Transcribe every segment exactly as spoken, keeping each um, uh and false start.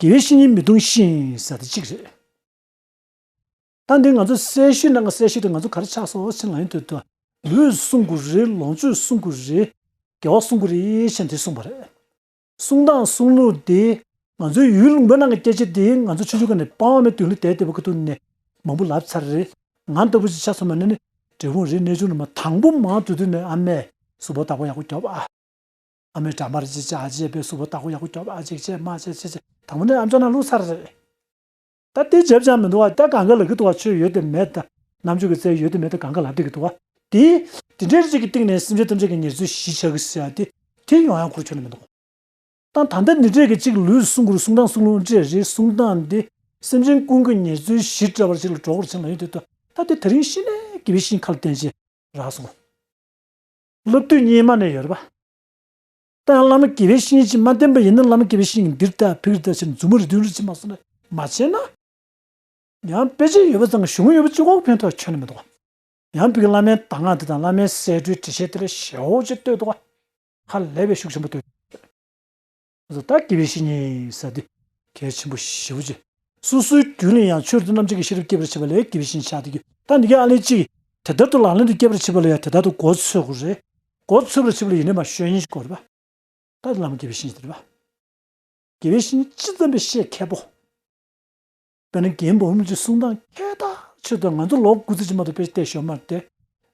དགེ་བའི་བཤེས་གཉེན་མི་གཏོང་ཤིང་ཟེར་དེ་གཅིག་རེད། ད་འདི་ང་ཚོ་གསལ་ཤོས་ནང་གི་གསལ་ཤོས་དེ་ང་ཚོ་ག་རེ་ཆགས་སོང་ཕྱིན་ལ་ཡིན་དུས་དུ། ལུས་སྲུང་དགོས་རེད། ལོངས་སྤྱོད་སྲུང་དགོས་རེད། དགེ་བ་སྲུང་དགོས་རེད་ཕྱིན་དེ་གསུངས་པ་རེད། སྲུང་སྟངས་སྲུང་ལུགས་དེ། ང་ཚོའི་ཡུལ་ལུང་པའི་ནང་གི་སྐད་ཆ་དེ་ང་ཚོ་ཆུང་ཆུང་སྒང་ནས་སྤང་བ་མེད་དུས་ལ་དེ་ལྟ་བུ་ཁ་ཐུག་ནས་མང་པོ་ལབ་ཚར་རེད། ང་ལྟ་བུ་ཞིག་ཆགས་སོང་མ་ནི་ནི། འབྲས་སྤུངས་རེད། གནས་ཆུང་རེད། མ་དང་པོ་མང་དུས་དུས་ནས་ཨ་མས་གཟུགས་པོ་བདག་པོ་ཡག་པོ་རྒྱོབ་ཨ། ཨ་མའི་འགྲམ་པར་ཅི་བྱ་ཅེས་པའི་གཟུགས་པོ་བདག་པོ་ཡག་པོ་རྒྱོབ་ཨ་ཅིག་བྱས་མ་བྱས་བྱས་བྱས་དང་པོ་ནས་ཨམ་ཅོག་ནང་བླུགས་ཚར་རེད། ད་དེ་བྱེད་ཅང་མི་འདུག་བ། ད་གང་ག་ལབ་ཀྱི་འདུག་བ། ཆོས་ཡོད་དེ་མེད་ད། རྣམ་དཔྱོད་ཀྱི་རྩལ་ཡོད་དེ་མེད་ད། གང་ག་ལབ་བསྡད་ཀྱི་འདུག་བ། དེ། དེ་འདྲའི་རིགས་ཀྱི་སྟེང་ནས་སེམས་ཅན་ཐམས་ཅད་ཀྱི་ཉེར་འཚོའི་གཞི་ཆགས་ཀྱི་ཟེར་ཡ་དེ། དེ་ཡོང་ཡ་ཁུར་ཁྱོན་ནས་མི་འདུག་ད་ད་ལྟ་འདི་འདྲས་ཀྱི་གཅིག་ལུས་སྲུང་དགོས་རེད། སྲུང་སྟངས་སྲུང་ལུགས་འདྲས་རེད། སྲུང་སྟངས་འདི་སེམས་ཅན་ཀུན་གྱི་ཉེར་འཚོའི་གཞི་འདྲ་བར་ཅིག་ལ་འགྲོ་དགོས་རེད་ཕྱིན་ལ་ཡིན་དུས་ད། ད་དེ་དེ་རིང་ཤི་ནས་དགེ་བའི་བཤེས་གཉེན་ཁ་ལ་བསྟན་བྱས་རག་སོང་། སློབ་དུས་སྔོན་མ་ནས་ཡོད་རེད་པ། ད་ཡང་བླ་མ་དགེ་བའི་བཤེས་གཉེན་ཅིག་མ་བསྟེན་པ་ཡིན་ན། བླ་མ་དགེ་བའི་བཤེས་གཉེན་འདིར་ལྟ་ཕིག་ལྟ་བྱས་ནས་མཛུབ་མོ་རེ་བདུན་རེ་ཅིག་མ་སོང་ན་མ་བྱས་ན། ཡང་དཔེ་ཆ་ཡོད་པ་ཙམ་གྱིས་གཞུང་ཡོད་པ་གཅིག་པོ་ཕན་ཐོགས་ཁྱོན་ནས་མི་འདུག་བ། ཡང་ཕ་གི་བླ་མའི་གདམས་ངག་དེ་དང་བླ་མའི་གསེར་ཁྲིའི་འགྲེལ་བཤད་དེ་ལ་ཞེ་པོ་ཅིག་ལྟོས་འདུག་བ། ཧ་ལས་པའི་ཤུགས་ཆེན་པོ་ལྟོས། ད་དགེ་བའི་བཤེས་གཉེན་ཟེར་དེ་གལ་ཆེན་པོ་ཞེ་པོ་ཅིག་སོ་སོའི་རྒྱུད་ལ་ཡང་ཆོས་རྣམ་འབྱེད་ཀྱི་ཤེས་རབ་སྐྱེ་བར་བྱེད་པ་ལ་དགེ་བའི་བཤེས་གཉེན་ཆགས་བསྡད་རྒྱུ། ད་འདི་གའི་ཨ་ལས་གཅིག་དེ་ལྟར་དུ་ལག་ལེན་དུ་སྐྱེ་བར་བྱེད་པ་ལ་ཡང་དེ་ལྟར་དུ་མགོ་འཚོས་དགོས་རེད། མགོ་འཚོས་པར་བྱེད་པ་ལ་ཡིན་ནའི་མ་ཤོད་ཉན་ཞིག་དགོས་རེད་པ། ད་བླ་མ་དགེ་བའི་བཤེས་གཉེན་དེ་རེད་པ། དགེ་བའི་བཤེས་གཉེན་ཅི་ཙམ་པའི་བཤད་མཁས་པོ། དཔེར་ན་རྒན་པོ་མི་གཅིག་གསུང་སྟངས་མཁས་དྲགས་ཆེད་དུ། ང་ཚོ་ལོ་དགུ་ཙམ་ཅིག་མ་གཏོགས་དཔེ་བལྟས་ཤོར་མ་རེད་དེ།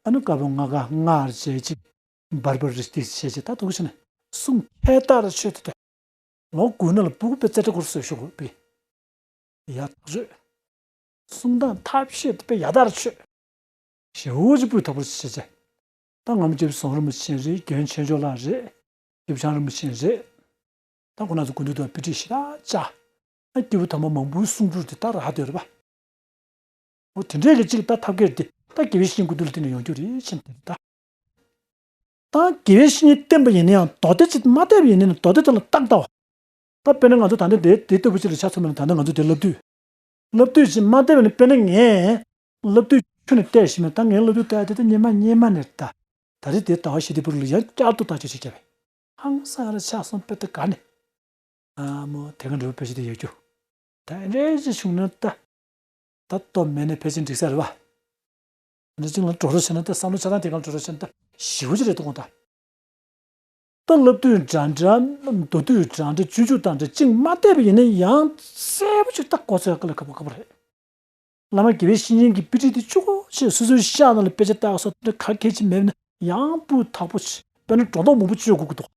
ཨ་ནི་བཀའ་པོད་ལྔ་ཀ་ལྔ་རེ་བྱས་ཅིག་བར་པར་རེ་ཏིས་བྱས་ཅིག་ད་དུ་ག་ཕྱིན་ནས་གསུང་མཁས་དྲགས་ཆེད་དུ་དེ། ལོ་དགུ་ནང་ལ་སྤུ་གུ་དཔེ་རྩེ་གྲ་གུར་སོས་ཤོག་གུ་པི། ཡ་ཐག་ཆོད། གསུང་སྟངས་ཐབས་ཤེས་དེ་དཔེ་ཡ་ཐག་ཆོད། ཞེ་པོ་ཅིག་སྤུས་དག་པོ་ཞིག་བྱས་བྱས། ད་ང་མོ་སྐྱབས་ཟམ་རིན་པོ་ཆེ་རེད། རྒན་ཆོས་འབྱོར་ལགས་རེད། སྐྱབས་བྱམས་རིན་པོ་ཆེ་རེད། ད་ཁོ་རང་ཚོ་སྐུ་མདུན་དུ་དཔེ་ཁྲིད་ཞེ་དྲག་བཅག་ཨ་སྐྱེས་བུ་དམ་པ་མང་པོའི་གསུང་སྒྲོས་དེ་ད་རག་བསྡད་ཡོད་རེད་པ། འོ་དེ་འདྲའི་གི་གཅིག་ད་ཐབས་མཁས་དེ་ད་དགེ་བའི་བཤེས་གཉེན་སྐུ་མདུན་ལ་བརྟེན་ནས་ཡོང་རྒྱུ་རེད་ཕྱིན་དེ་རེད་ད། ད་དགེ་བའི་བཤེས་གཉེན་བསྟེན་པ་ཡིན་ན་ཡང་མདོ་སྡེ་གཅིག་མ་བལྟས་པ་ཡིན་ན་མདོ་སྡེ་དེ་ལ་རྟགས་ལྟ་བ། ད་དཔེར་ན་ང་ཚོ་ད་ལྟ་དེ་དེ་ལྟ་བུ་ཅིག་ལ་ཆ་མཚོན་པ་ན། ད་ལྟ་ང་ཚོ་དེ་བསླབ་དུས། བསླབ་དུས་ཅིག་མ་བལྟས་པ་ནི། དཔེར་ན་ངས་བསླབ་དུས་ཁྱོན་ནས་བལྟས་ཤེས་མེད། ད་ངས་བསླབ་དུས་བལྟས་དེ་ད་སྔོན་མ་སྔོན་མ་ནས་ད། ད་རེས་དེ་ཟླ་བ་ཞེ་དེ་བར་ལ་ཡང་བསྐྱར་དུ་བརྟག་དཔྱད་བྱེད་ཀྱི་བས། ཧང་སང་ར་ཆགས་སོང་། དཔེ་ད་ག་ནས། ཨ་མོ་དེ་ག་འདྲ་བོ་དཔེ་ཆ་དེ་ཡོད་རྒྱུ། ད་འདྲའི་ཅིག་བྱུང་ན་ད། ད་སྟོབས་མེད་ནས་ཕལ་ཆེར་འགྲིག་ས་རེད་བ། འདི་ཅིག་ལ་འགྲོ་རོགས་བྱས་ན་ད། བསམ་བློ་ཆགས་སྟངས་དེ་ག་ལ་འགྲོ་རོགས་བྱས་ན་ད་ཞེ་པོ་ཅིག་རེད་འདུག་གོ་ད། ད་བསླབ་དུས་འདྲ་འདྲ། མདོ་དུས་འདྲ་འདྲ། སྤྱོད་འཇུག་དང་འདྲ་གཅིག་མ་བལྟས་པ་ཡིན་ན་ཡང་གསལ་པོ་ཅིག་ད་གོ་ཚོད་ག་ལ་ཁག་པོ་ཁག་པོ་རེད། བླ་མ་དགེ་བའི་བཤེས་གཉེན་གྱི་དཔེ་ཁྲིད་དེ་ཆུ་བོ་ཆེ་སོ་སོའི་ཤག་ནང་ལ་དཔེ་ཆ་ལྟ་སོགས་དེ་འདྲ་ག་གེ་ཅིག་མེད་ན་ཡང་སྤུས་དག་པོ་ཆེ། དཔེར་ན་སྒྲོ་འདོགས་མང་པོ་གཅོད་དགོས་ཀྱི་འདུག་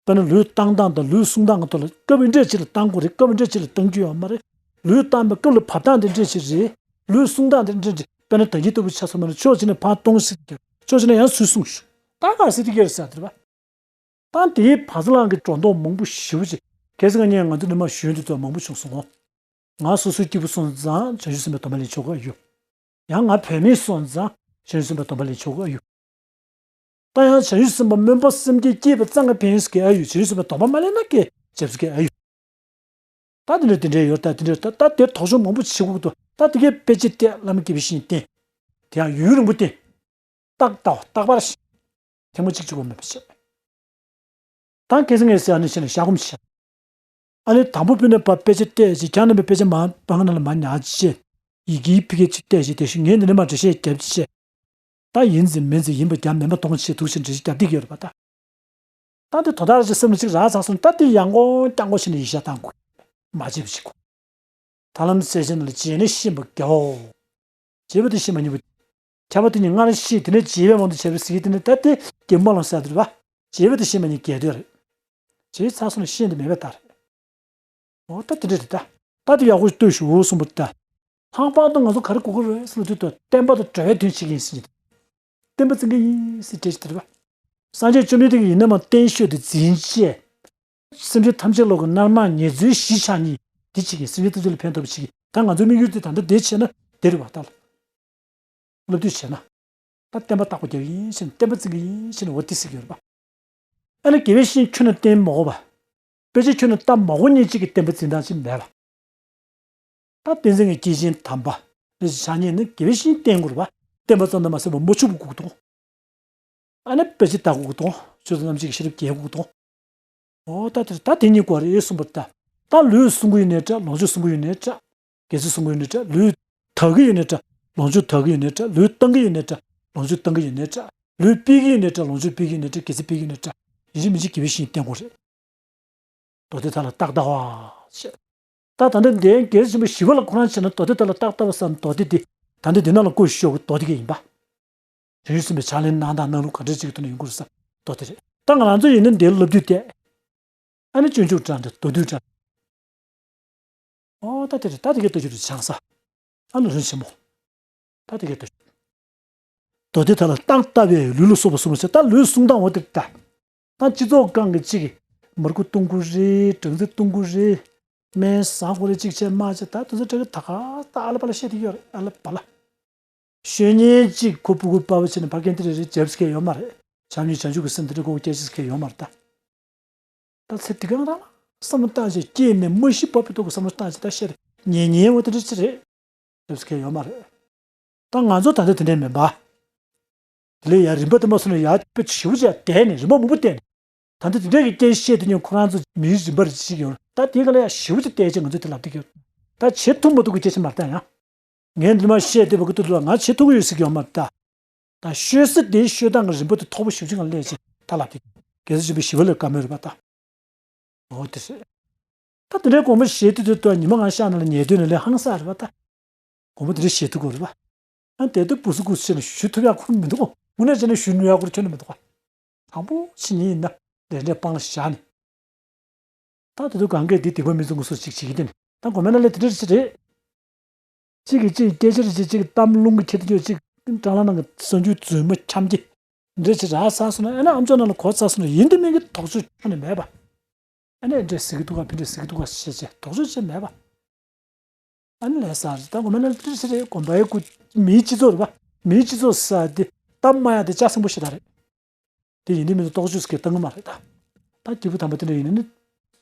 དཔེར་ན་ལུས་བཏང་སྟངས་དང་ལུས་སྲུང་སྟངས་ཀྱི་ཐོག་ལ་སྐབས་འདྲ་ཅིག་ལ་བཏང་དགོས་རེད། སྐབས་འདྲ་ཅིག་ལ་བཏང་རྒྱུ་ཡོད་མ་རེད། ལུས་བཏང་བའི་སྐབས་ལ་བབས་སྟངས་དེ་འདྲ་ཅིག་རེད། ལུས་སྲུང་སྟངས་དེ་འདྲ་ཅིག་དཔེར་ན་ད་གིན་ལྟ་བུ་ཆ་ཚང་མ་ལ་ཕྱོགས་གཅིག་ནས་ཕར་གཏོང་ཟེར་གྱི། ཕྱོགས་གཅིག་ནས་ཡང་ཚུར་སྲུང་ཞུ། ད་ག་ཟེར་དེ་ག་རེད་ཟེར་དེ་རེད་པ། ད་དེའི་བར་ལ་གི་སྒྲོ་འདོགས་མང་པོ་ཞེ་པོ་ཅིག་གལ་སྲིད་ང་ཉིད་ང་ཚོ་ནི་མ་གཞོན་དུས་ཚོད་མང་པོ་བྱུང་སོང་ངོ་། ང་སོ་སོའི་སྐྱེས་བུ་སོང་ཙང་བྱང་ཆུབ་སེམས་དཔའི་སྡོམ་པ་ལེན་ཆོག་གི་ཨ་ཡོད། ཡང་ང་བུད་མེད་སོང་ཙང་བྱང་ཆུབ་སེམས་དཔའི་སྡོམ་པ་ལེན་ཆོག་གི་ཨ་ཡོད། ད་ཡང་བྱང་ཆུབ་སེམས་དཔའ་སྨོན་པ་སེམས་བསྐྱེད་སྐྱེས་པ་ཙང་ང་ཕན་ཡོན་ཟེར་གི་ཨ་ཡོད། བྱང་ཆུབ་སེམས་དཔའི་སྡོམ་པ་མ་ལེན་ན་སྐྱེ་བྱེད་ཟེར་གི་ཨ་ཡོད། ད་དེ་འདྲ་དེ་འདྲ་ཡོད། ད་དེ་འདྲ་ད་ད་དེ་དོགས་ཟོན་མང་པོ་བྱེད་དགོས་འདུག་ད་དེ་གའི་དཔེ་ཆ་བལྟས། བླ་མ་དགེ་བའི་བཤེས་གཉེན་བསྟེན། དེ་ཡང་ཡུན་རིང་པོ་བསྟེན། རྟགས་ལྟ་བ། རྟག་པར་ཤེས། ཐེངས་མ་གཅིག་གཅིག་པོ་མེད་པ་བྱས། ད་ཁ་སང་ངས་ཟེར་ཨ་ནི་བྱས་ནས་བཤད་སྒོམ་བྱས། ཨ་ནི་དང་པོ་དཔེར་ན་ཕར་དཔེ་ཆ་བལྟས་ཅིག་ཁྱེད་རྣམ་པས་དཔེ་ཆ་མར་པང་ཁ་ནང་ལ་མར་ཉར་བྱས། ཡི་གེའི་ཕ་གི་གཅིག་བལྟས་ཅིག་དེ་བཞིན་ངས་འདི་ནས་མར་འགྲེལ་བཤད་རྒྱབ་བྱས། ད་ཡིན་ཟེར་མིན་ཟེར་ཡིན་པ་རྒྱབ་མིན་པ་གཏོང་བྱས་འདུག་བྱས་འགྲེལ་བཤད་རྒྱབ་བསྡད་ཀྱི་ཡོད་རེད་པ་ད། ད་འདི་དོ་བདག་རང་གི་སེམས་ལ་གཅིག་རག་ཚར་སོང་། ད་འདི་ཡང་སྐོར་རྐྱང་སྐོར་བྱས་ནས་ཡིག་ཆ་བཏང་དགོས། མ་བརྗེད་པ་བྱེད་དགོས། ཐར་ལམ་གསལ་བྱེད་ནང་ལ་རྗེས་ནས་ཤེས་པ་དགེའོ། རྗེས་པ་དེ་ཤེས་མ་ཉན་པ། ཁྱབ་པ་དེ་ཉིད་སྔར་ཤེས། དེ་ནས་རྗེས་པའི་དབང་དུ་བྱས་པའི་ཟེར་གྱི་དེ་ནས་ད་དེ་དགེ་མ་ལོང་ཟེར་དེ་རེད་པ། རྗེས་པ་དེ་ཤེས་མ་ཉན་དགེ་འདོད་རེད། རྗེས་ཚར་སོང་ན་ཤེས་འདི་མེད་པའི་ལྟར། འོ་ད་དེ་འདྲ་རེད་ད། ད་དེ་ཡག་པོ་ཞིག་ལྟོས་ཞུ་གསུངས་པ་ད། ལྷག་པར་དུ་ང་ཚོ་ག་རེ་དགོས་ཀྱི་རེད་ཟེར་ལ་དུས་དུ་བསྟན་པ་དང་འགྲོ་བའི་དོན་བྱེད་ཀྱི་ཡིན་ཟེར་གྱི། བསྟན་པ་འཛིན་གྱི་ཡིན་ཟེར་འགྲེལ་བཤད་དེ་རེད་པ། སངས་རྒྱས་བཅོམ་ལྡན་འདས་ཀྱིས་ཡིན་ན་མ་བསྟན་ཤོས་དེ་འཛིན་བྱས། སེམས་ཅན་ཐམས་ཅད་བློ་གི་རྣལ་མ་ཉེར་འཚོའི་གཞི་ཆགས་ནི་འདི་བྱེད་ཀྱི། སེམས་ཅན་ཐམས་ཅད་ལ་ཕན་ཐོགས་པ་བྱེད་ཀྱི། ད་ང་ཚོའི་དམིགས་ཡུལ་དེ་ད་ལྟ་དེ་བྱས་ན་དེ་རེད་པ་ད། སློབ་དུས་བྱས་ན། ད་བསྟན་པ་བརྟག་པ་རྒྱབ་ཡིན་ཕྱིན། བསྟན་པ་འཛིན་གྱི་ཡིན་ཕྱིན། འོ་དེ་ཟེར་གྱི་ཡོད་རེད་པ། ཨ་ནི་དགེ་བའི་བཤེས་གཉེན་ཁྱོན་ནས་བསྟེན་མ་དགོས་པ། དཔེ་ཆ་ཁྱོན་ནས་ལྟ་མ་དགོས་མཁན་གཅིག་གི་བསྟན་པ་འཛིན་སྟངས་ཅིག་མེད་པ། ད་བསྟན་འཛིན་གྱི་སྐྱེས་ཆེན་དམ་པ་རེ་ཞིག་ཆགས་མཁན་ནི་དགེ་བའི་བཤེས་གཉེན་བསྟེན་དགོས་རེད་པ། བསྟན་པ་ཙམ་དུ་མ་ཟད་པར་མ་འཆུག་པ་དགོས་ཀྱི་འདུག་ཨ་ནི་དཔེ་ཆ་ལྟ་དགོས་ཀྱི་འདུག་ཆོས་དང་རྣམ་འབྱེད་ཀྱི་ཤེས་རབ་རྒྱས་དགོས་ཀྱི་འདུག་འོ་ད་དེ་ད་དེ་གཉིས་དགོས་རེད་གསུངས་པ་རེད་ད། ད་ལུས་བསྲུང་གི་ཡོད་ནའི་འདྲ། ལོངས་སྤྱོད་བསྲུང་གི་ཡོད་ནའི་འདྲ། སྒལ་ཚིགས་བསྲུང་གི་ཡོད་ནའི་འདྲ། ལུས་དག་གི་ཡོད་ནའི་འདྲ། ལོངས་སྤྱོད་དག་གི་ཡོད་ནའི་འདྲ། ལུས་གཏང་གི་ཡོད་ནའི་འདྲ། ལོངས་སྤྱོད་གཏང་གི་ཡོད་ནའི་འདྲ། ལུས་སྤེལ་གྱི་ཡོད་ནའི་འདྲ། ལོངས་སྤྱོད་སྤེལ་གྱི་ཡོད་ནའི་འདྲ། སྒལ་ཚིགས་སྤེལ་གྱི་ཡོད་ནའི་འདྲ། ཡིན་གཅིག་མིན་གཅིག་དགེ་བའི་བཤེས་གཉེན་བསྟེན་དགོས་རེད། མདོ་སྡེ་མཐའ་ལ་རྟག་ལྟ་བ་ཞེས། ད་ད་ལྟ་འདིའི་རྒྱལ་སྲས་ཆེན་པོ་ཞི་བ་ལྷ་ཁོ་རང་བྱས་ན་མདོ་སྡེ་མཐའ་ལ་རྟག་ལྟ་བ་ཟེར་མདོ་སྡེ་འདི་ད་ལྟ་འདི་ནང་ལ་བཀོད་ཤོག་གི་མདོ་སྡེ་གི་ཡིན་པ། བྱང་ཆུབ་སེམས་དཔའི་ཕྱག་ལེན་གནང་སྟངས་གནང་ལུགས་ག་འདྲ་ཅིག་གི་ཐོག་ནས་ཡོང་གི་རེད་ཟེར་མདོ་སྡེ་རེད། ད་ང་རང་ཚོ་ཡིན་ན་འདིའི་བསླབ་བཏུས་དེ། ཨ་ནི་སྤྱོད་འཇུག་འདྲ་འདྲ་མདོ་སྡེ་འདྲ། ཨོ་ད་དེ་རེད། ད་དེ་གའི་ལྟ་རྒྱུ་རེད། བྱང་ས། ཨ་ལོ་རིན་ཆེན་མོ། ད་དེ་གའི་ལྟ་རྒྱུ། མདོ་སྡེ་མཐའ་ལ་རྟག་ལྟ་བས་ལུས་ལ་སོགས་པ་བསྲུང་བ་བྱ། ད་ལུས་བསྲུང་སྟངས་འོ་དེ་ད། ད་སྤྱི་ཚོགས་སྒང་གི་གཅིག་གིས་མར་ཁུ་བཏུང་དགོས་རེད། སྦྲང་རྩི་བཏུང་དགོས་རེད། སྨན་ཟ་དགོས་རེད། གཅིག་བྱས་མ་བྱས་ད་དུས་ཚོད་དྲག་གི་ད་ག་ད་ཨ་ལ་པ་ལ་བཤད་དེ་ཡོད་རེད། ཨ་ལ་པ་ལ། ཤོད་ཉན་གཅིག་ཁོ་སྤུ་གུ་པ་བ་བྱས་ནས་ཕར་གན་དེ་རེ་རེ་བྱེད་ས་གལ་ཡོད་མ་རེད། བྱམས་སྙིང་བྱང་ཆུབ་ཀྱི་སེམས་དེ་འདྲ་ཁོ་སྐྱེ་ས་གལ་ཡོད་མ་རེད་ད། ད་ཚེ་འདི་གང་རང་ལ་བསམ་བློ་བཏང་བྱས་སྐྱེས་ནས་མ་ཤི་བར་དུ་ཐོག་གི་བསམ་བློ་བཏང་བྱས་ད་བཤད་རེད། ཉན་ཉན་འོ་དེ་འདྲ་ཅི་རེད། སླེབས་ས་གལ་ཡོད་མ་རེད། ད་ང་ཚོ་ད་ལྟ་དེ་འདྲ་མིན་པ། དེ་ལས་ཡར་རིམ་པ་དེ་མ་སོང་ན་ཡར་དཔེ་ཞེ་པོ་ཅིག་བསྡད་ནས་རིམ་པ་མང་པོ་བསྡད་ནས། ད་ལྟ་དེ་འདྲ་གི་སྐད་ཆ་བཤད་དུས་ཉིན་ཁོ་རང་ཚོ་མིའི་རིམ་པར་ཞིག་ཡོང་། ད་དེའི་སྒང་ལ་ཡང་ཞེ་པོ་ཅིག་བལྟས་བྱས་ང་ཚོས་དེ་ལབ་བསྡད་ཀྱི་ཡོད། ད་བྱེད་ཐུབ་མ་ཐུབ་ཀྱི་སྐད་ཆ་མ་རེད་ད་ཡང་། ངས་འདི་མ་བཤད་བསྡད་པ་ཀུ་ཏུ་ལ་ང་བྱེད་ཐུབ་ཀྱི་ཡོད་ཟེར་གྱི་ཡོད་མ་རེད་ད། ད་ཤོད་ས་དེའི་ཤོད་སྟངས་ཀྱི་རིམ་པ་དེ་མཐོ་པོ་ཞེ་པོ་ཅིག་སྒང་སླེབས་བྱས་ད་ལབ་བསྡད་ཀྱི་ཡོད། རྒྱལ་སྲས་ཆེན་པོ་ཞི་བ་ལྷའི་བཀའ་མོལ་རེད་པ་ད། འོ་དེ་རེད། ད་དེ་འདྲའི་དགོངས་པ་བཞེས་དུས་དུས་ད་ཉི་མ་གང་ཤར་ན་ལ་ཉལ་དུས་ནས་ལས་ཧང་སངས་རེད་པ་ད། དགོངས་པ་དེ་འདྲ་བཞེས་ཐུབ་དགོས་རེད་པ། ཨ་དེ་ལྟར་སྤུ་སུ་ཀུ་སུ་བྱས་ནས་ཞུ་ཐུབ་ཡག་ཁུར་མི་འདུག་དངོས་གནས་བྱས་ན་ཞུ་ནུས་ཡག་ཁུར་ཁྱོན་ནས་མི་འདུག་པ། དང་པོ་ཕྱི་ཉིན་ཡིན་ན་དེ་འདྲའི་སྤང་བཞག་ནས། ད་དེ་དུས་གང་གས་འདི་སྡིག་པ་མི་བཙུན་གུ་སུ་ཅིག་བྱེད་ཀྱི་དེ་ནི་ད་དགོངས་པ་ན་ལས་དེ་འདྲ་ཞིག་རེད། གཅིག་གིས་གཅིག་སྐད་ཆ་རེ་བྱེད། གཅིག་གཏམ་རླུང་གི་ཁྱེར་དུ་ཡོད། གཅིག་སྦྲང་ལ་ནང་གི་གསོན་རྒྱུ་རྫུན་མ་འཁྱམ་གྱི་འདྲ་ཅིག་རག་ཚར་སོང་ན། ཨ་ནི་ཨམ་ཅོག་ནང་ལ་གོ་ཚར་སོང་ན་ཡིན་དུ་མིན་གྱི་དོགས་གཅོད་ཁྱོན་ནས་མེད་པ། ཨ་ནི་འདྲ་ཟེར་གི་འདུག་ག་ཕི་འདྲ་ཟེར་གི་འདུག་ག་ཞེས་བྱས་དོགས་གཅོད་བྱས་མེད་པ། ཨ་ནི་ལས་ས་རེད། ད་ངོ་མ་ན་ཏི་སི་རེད། དགོན་པའི་སྐུ་མིའི་སྤྱི་ཚོགས་རེད་པ། མིའི་སྤྱི་ཚོགས་ས་དེ་གཏམ་སྨྲ་ཡག་དེ་ལྕགས་སྲིན་པོ་ཞེ་དྲག་རེད། དེ་ཡིན་དུས་མི་ཚོ་རྟོག་དཔྱོད་སྐད་བཏང་གི་མ་རེད་ད། ད་སྐྱེས་བུ་དམ་པ་དེ་འདྲ་ཡིན་ན་ནི་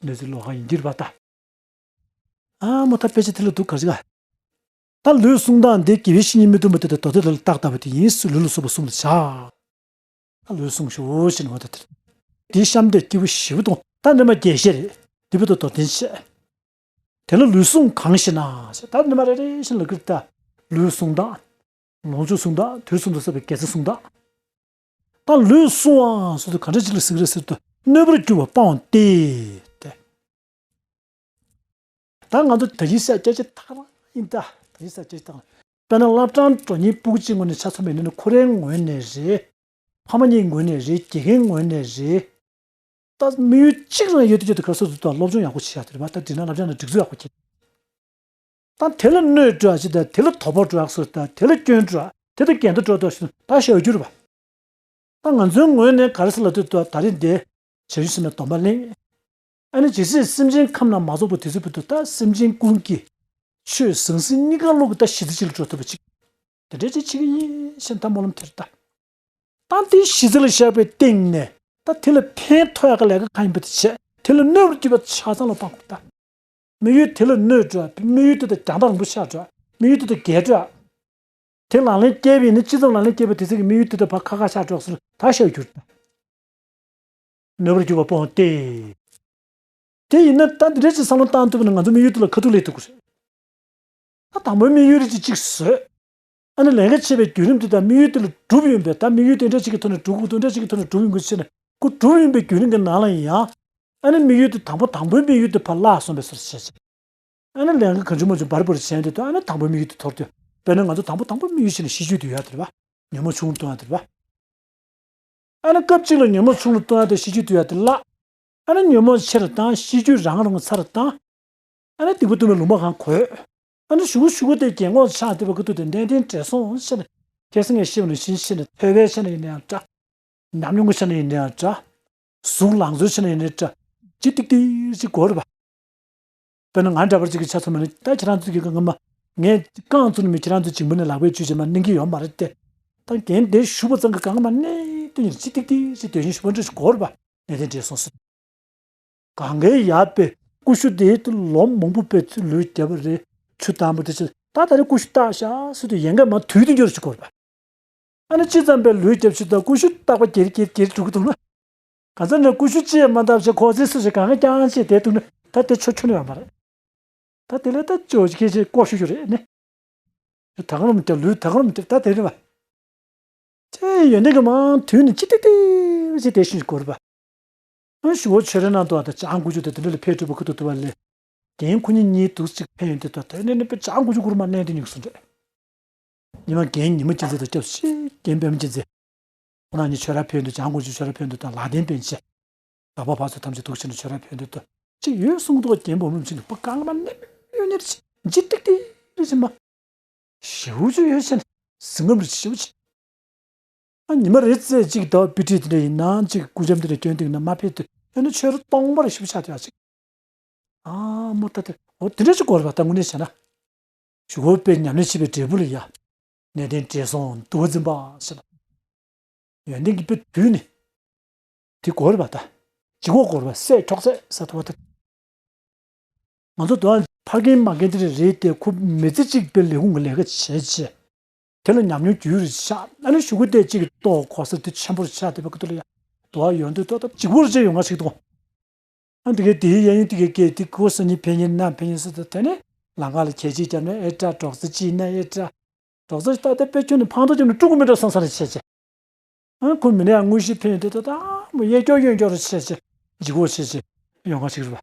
གནོད་འཚེ་ལོག་ག་ཡིན་གྱི་རེད་པ་ད། ཨ་མོ་ད་དཔེ་ཆ་དེ་ལ་འདུག་ག་ཅི་ག་ད་ལུས་བསྲུང་སྟངས་འདི་དགེ་བའི་བཤེས་གཉེན་མི་མཐུན་པ་དེ་དང་མདོ་སྡེ་ལ་རྟག་ལྟ་བུ་དེ་ཡིན། སུ་ལུས་ལ་སོགས་པ་བསྲུང་བར་བྱ། ད་ལུས་བསྲུང་ཞུ་ཞེས་ནི་འོ་ད་དེ་རེད། དེའི་གཤམ་དེ་སྐྱེས་བུ་ཞེ་པོ་དང་ད་འདི་མ་རྒྱས་བཤད་རེད། འདི་བུ་དང་མདོར་བསྟན་བཤད། དེ་ལ་ལུས་བསྲུང་གང་ཞེ་ན་ཞེས། ད་འདི་མ་རེ་རེ་བཞིན་ལ་ཀིར་ད། ལུས་བསྲུང་དང་། ལོངས་སྤྱོད་བསྲུང་དང་། དུས་གསུམ་དུ་བསགས་པའི་དགེ་རྩ་བསྲུང་དང་། ད་ལུས་བསྲུང་བ་ཟེར་དུས་ག་འདྲ་ཅིག་ལ་ཟེར་གི་རེད་ཟེར་དུས་གནོད་པར་གྱུར་པ་སྤང་སྟེ། ད་ང་ཚོ་ད་ཅི་ས་སྐད་ཆ་ཐག་རང་ཡིན་ད། ད་ཅི་ས་སྐད་ཆ་ཐག་རང་། དཔེར་ན་བླ་བྲང་དྲུང་ཉིད་སྤུ་གུ་གཅིག་ངོས་ནས་ཆ་མཚོན་པ་ཡིན་ན་ཁོ་རའི་ངོས་ནས་རེད། ཕ་མ་གཉིས་ངོས་ནས་རེད། དགེ་རྒན་ངོས་ནས་རེད། ད་དམིགས་ཡུལ་གཅིག་རང་ཡོད་དུས་ཀྱང་དེ་ག་སོ་སོ་དང་སློབ་སྦྱོང་ཡག་པོ་བྱེད་ཡག་དེ་རེད་པ། ད་འགྲིག་ན་བླ་བྲང་ནང་སྒྲིག་འཛུགས་ཡག་པོ་བྱེད། ད་དེ་ལ་གནོད་འགྲོ་ཡག་ཅིག་དང་དེ་ལ་དོགས་པ་འགྲོ་ཡག་སོ་དང་དེ་ལ་སྐྱོན་འགྲོ་ཡག་དེ་ལ་འགལ་ཟླ་འགྲོ་འདུག་ཞེ་ན་ད་བཤད་རྒྱུ་རེད་པ། ད་ང་ཚོའི་ངོས་ནས་ག་རེ་ཟེར་ལབ་དུས་ད་ད་རིང་འདི་བྱང་ཆུབ་སེམས་དཔའི་སྡོམ་པ་ལེན། ཨ་ནི་ཇི་སྲིད་སེམས་ཅན་ཁམས་རྣམས་མ་རྫོགས་པ་དེ་ཚོའི་བར་དུ་ད་སེམས་ཅན་ཀུན་གྱི་ཆོས་ཟང་ཟིང་གཉིས་ཀ་བློ་གི་ད་གཞི་རྩ་གཅིག་ལ་འགྲོ་ཐུབ་པ་ཅིག་དེ་འདྲ་ཅིག་བྱེད་ཀྱི་ཡིན་ཞེས་ད་སྨོན་ལམ་དེ་རེད་ད། ད་དེའི་གཞི་རྩ་ལ་བཞག་པའི་སྟེང་ནས་ད་དེ་ལ་ཕན་ཐོགས་ཡག་གི་ལས་ཀ་གང་ཡིན་པ་དེ་བྱས། དེ་ལ་གནོད་པར་གྱུར་པ་ཆ་ཚང་ལ་སྤང་དགོས་ད། དམིགས་ཡུལ་དེ་ལ་གནོད་འགྲོ། དམིགས་ཡུལ་དེ་དང་རྒྱང་ཐག་རིང་པོ་ཆགས་འགྲོ། དམིགས་ཡུལ་དེ་དང་འགལ་འགྲོ། དེ་ལག་ལེན་བཀལ་བ་ཡིན་ན་སྤྱི་ཚོགས་ལག་ལེན་བཀལ་བ་དེ་ཚོ་གི་དམིགས་ཡུལ་དེ་དང་ཕར་ཁ་ཁ་ཆགས་འགྲོ་ཟེར་ད་བཤད་རྒྱུ་རེད་ད། གནོད་པར་གྱུར་པ་སྤོང་སྟེ། དེ་ཡིན་ན་ད་འདི་འདྲ་ཅིག་བསམ་བློ་བཏང་ཐུབ་ན་ང་ཚོ་དམིགས་ཡུལ་དེ་ལ་ཁ་ཐུག་སླེབས་ཐུབ་ཀྱི་རེད། ད་དང་པོའི་དམིགས་ཡུལ་རེ་ཅིག་གཅིག་བཟོས། ཨ་ནི་ལས་ཀ་བྱེད་པའི་བརྒྱུད་རིམ་དེ་དང་དམིགས་ཡུལ་དེ་ལ་གྲུབ་ཡོང་བས། ད་དམིགས་ཡུལ་དེ་འདྲ་ཅིག་གི་ཐོག་ནས་གྲུབ་དགོས། དེ་འདྲ་ཅིག་གི་ཐོག་ནས་གྲུབ་ཡོང་དགོས་ཟེར་ནས་ཁོ་གྲུབ་ཡོང་བའི་བརྒྱུད་རིམ་གྱི་ནང་ལ་ཡང་། ཨ་ནི་དམིགས་ཡུལ་དེ་དང་པོ་དང་པོའི་དམིགས་ཡུལ་དེ་ཕར་བརླག་སོང་བས་སོ་བྱས་བྱས། ཨ་ནི་ལས་ཀ་གང་བྱུང་མང་བྱུང་འབར་འབར་བྱས་དུས་ད་ཨ་ནི་དང་པོའི་དམིགས་ཡུལ་དེ་འཐོར་དུས། དཔེར་ན་ང་ཚོ་དང་པོ་དང་པོའི་དམིགས་ཡུལ་བྱས་ནས་ཤི་རྒྱུ་དེ་ཡོད་དེ་རེད་པ། ཉོན་མོངས་ཆུང་ངུ་གཏོང་ཡག་དེ་རེད་པ། ཨ་ནི་སྐབས་གཅིག་ལ་ཉོན་མོངས་ཆུང་རུ་གཏོང་ཡག་དང་ཤི་རྒྱུ་དེ་ཡོད་དེ་བརླག་ཨ་ནི་ཉོན་མོངས་ཆེ་རུ་བཏང་། ཤི་རྒྱུ་རང་རང་ཚ་རུ་བཏང་། ཨ་ནི་སྡིག་པ་གཏོང་བའི་ལུང་པ་གང་གོད། ཨ་ནི་གཞུག་གུ་གཞུག་གུ་དེ་གྱེན་ལོག་ཆགས་བསྡད་པ་གི་དུས་དེ་ནན་ཏན་བགྲེས་སོང་ཟེར་ནས། ཁ་སང་ངས་བཤད་པ་ནང་བཞིན་བྱས་ནས་ཐོས་པའི་ཆ་ནས་ཡིན་ན་ཡང་འདྲ། ཉམས་མྱོང་གི་ཆ་ནས་ཡིན་ན་ཡང་འདྲ། གཟུགས་ལང་ཚོའི་ཆ་ནས་ཡིན་ན་འདྲ། ཅི་ཏིག་ཏིག་ཅིག་འགོར་བ། དཔེར་ན་ང་འདྲ་པར་ཅིག་གི་ཆ་ཚང་མ་ནི་ད་ཁྱེད་རང་ཚོ་གི་གང་ག་མ། ངས་རྐང་བཙུགས་ནས་མི་ཁྱེད་རང་ཚོ་འཇིང་པོ་ནས་ལག་པས་གཅུས་བྱས་མ་གནང་གི་ཡོད་མ་རེད་དེ། ད་རྒན་དེ་བཞུགས་པ་ཙང་གི་གང་ག་མ་གནས་དུས་ཉིན་ཅི་ཏིག་ཏིག་ཅིག་སྡོད་ཤིང་བཞུགས་པ་འདྲ་ཞིག་འགོར་བ། ནན་ཏན་བགྲེས་སོང་ཟེར། གང་གའི་ཡར་པའི་ཀུ་ཤུ་དེ་ལོ་མང་པོ་པའི་ལུས་བརྒྱབ་པ་རེད། ཆུ་དྭངས་པོ་དེ་ཆེ་ད་ད་རེས་ཀུ་ཤུ་བཏགས་བཞག་ཟེར་དུས་ཡན་གར་མ་དུས་དེ་འགྱུར་ཞིག་འགོར་བ། ཨ་ནི་ཅི་ཙམ་པའི་ལུས་བརྒྱབ་ཆུ་དང་ཀུ་ཤུ་བཏགས་པ་གྱེར་གྱེར་གྱེར་འགྲོ་གི་འདུག་ན། གང་ཟག་ནས་ཀུ་ཤུ་ཅི་ཡང་མ་བཏབ་བྱས་ཁོ་ཚོའི་སུ་ཞིག་གང་རྐྱང་བྱས་དེ་འདུག་ན་ད་དེ་ཆོ་ཆོ་ནི་ཡོད་མ་རེད། ད་དེ་ལས་ད་ཅོ་ཅི་ཁེ་ཅི་ཀོ་ཤུ་ཤུ་རེད་ནི། ད་གང་རུང་མི་སྟེར་ལུས་ད་གང་རུང་མི་སྟེར་ད་དེ་རེད་བ། ཅེས་ཡོན་ཏན་གྱི་མང་དུས་ནི་ཅི་ཏིག་ཏིག་ཅེས་དེ་བཞིན་གོ་རེད་བ། ཨ་ཞུ་བོ་ཆོས་རེ་ནང་དུ་ཨ་ད་བྱང་དགུ་བཅུ་དེ་དེ་འདྲ་ལ་ཕེབས་གྲུབ་པ་ཁུ་ཏུ་དུ་བ་ལས། རྒན་ཁོ་གཉིས་གཉིས་འདུག་ཅིག་ཕན་ཡོན་ཏེ་ད་དེ་ནས་ནི་པའི་བྱང་དགུ་བཅུ་གུ་རུ་མ་གནས་དེ་ཉུག་སུ་འདྲ། ཉི་མ་རྒན་ཉི་མ་ཅི་མཛད་དང་སྐྱབས་ཤིག་རྒན་པད་མ་ཅི་མཛད། ཁོ་རང་གཉིས་ཆོས་ར་ཕན་དུ་བྱང་དགུ་བཅུ་ཆོས་ར་ཕན་དུ་དང་ལ་ལྡན་པན་ཆེ། ལག་པ་བར་ཚོ་ཐམས་ཅད་འདུག་ཕྱིན་ཆོས་ར་ཕན་དུ་དུ་ཅི་ཡོད་གསུང་གི་འདུག་རྒན་པོ་མུམ་ཆེན་པ་གང་མ་ནེམ་ཡོད་ཉེར་ཅི་ཏིག་ཏིག་རེ་ཅི་མ། ཞེའུ་ཅུ་ཡོད་ཆེན་ཟིང་ངམ་རེ་ཞེའུ་ཅི། ཨ་ཉི་མ་རེ་ཙེ་གཅིག་ཟླ་བ་སྤི་ཏི་དེ་འདྲ་ཡིན་ན་གཅིག་སྐུ་འཇམ་དེ་འདྲ་སྐྱོན་འདུག་ན་མ་ཕེབས་དུས་ཨ་ནི་ཆོས་ར་སྟོང་པར་ཞུ་ཆགས་དེ་ཨ་ཅིག་ཨ་མོ་ད་དེ་འོ་དེ་འདྲ་ཅིག་གོ་རེད་པ་ད་དངོས་གནས་བྱས་ན། ཞུ་བོ་པའི་ཉམས་ལེན་བྱེད་པའི་འབྲས་བུ་ལ་ཡ། གནས་བརྟན་བགྲེས་སོང་འདུལ་བ་འཛིན་པ་ཞེས་ལ། ཡོན་ཏན་གྱི་དཔེ་དུས་ནི། དེ་གོ་རེད་པ་ད། ཇི་གོ་གོ་རེད་པ་སྲས་འཁྱོག་ཚད་ས་ཐོ་བ་ད། ང་ཚོ་དོན་ཕ་རྒན་མ་རྒན་དེ་རེད་རེད་དེ་ཁོ་མི་ཚེ་གཅིག་པའི་ལས་ཁུངས་ཀྱི་ལས་ཀ་བྱས་བྱས། དེ་ལ་ཉམས་མྱོང་རྒྱུས་རེ་ཆགས་ཨ་ནི་ཞུ་གུ་དེ་གཅིག་གི་ལྟོ་གོ་ས་དེ་ཆེན་པོར་ཆགས་དེ་བ་ཀི་ཏུ་ལ་ཡ། དོ་བ་ཡོན་ཏན་ཏོ་ད་ཇི་གོ་རེ་བྱས་ཡོང་ང་ཞིག་དང་། ཨ་འདི་གའི་དེའི་གཡས་གཡོན་དེ་གའི་སྐད་དེ་ཁོ་སང་ཉིན་ཕན་ཉིན་གནངས་ཕན་ཉིན་སུ་དང་དེ་ནས་ལམ་ཁ་ལ་གྱལ་ཅིག་བརྒྱབ་ན་ཨེ་དྲག་གྲོགས་ཚོ་ཅིག་ཡིན་ན་ཨེ་དྲག་གྲོགས་ཚོ་ཞིག་ད་ལྟ་དཔེ་ཁྱོན་ནས་ཕང་ཐོག་བརྒྱབ་ནས་དཀྲུག་གི་མི་འགྲོ་བསམ་ས་ནས་བྱས་བྱས། ཨ་ཁོ་མི་ནས་ཡང་དངོས་གཞི་ཕན་ཡོན་དེ་ད་ད་མོ་གཡས་སྐྱོར་གཡོན་སྐྱོར་རུ་བྱས་བྱས་ལྗིད་ཁོག་བྱས་བྱས་ཡོང་ག་ཞིག་རེད་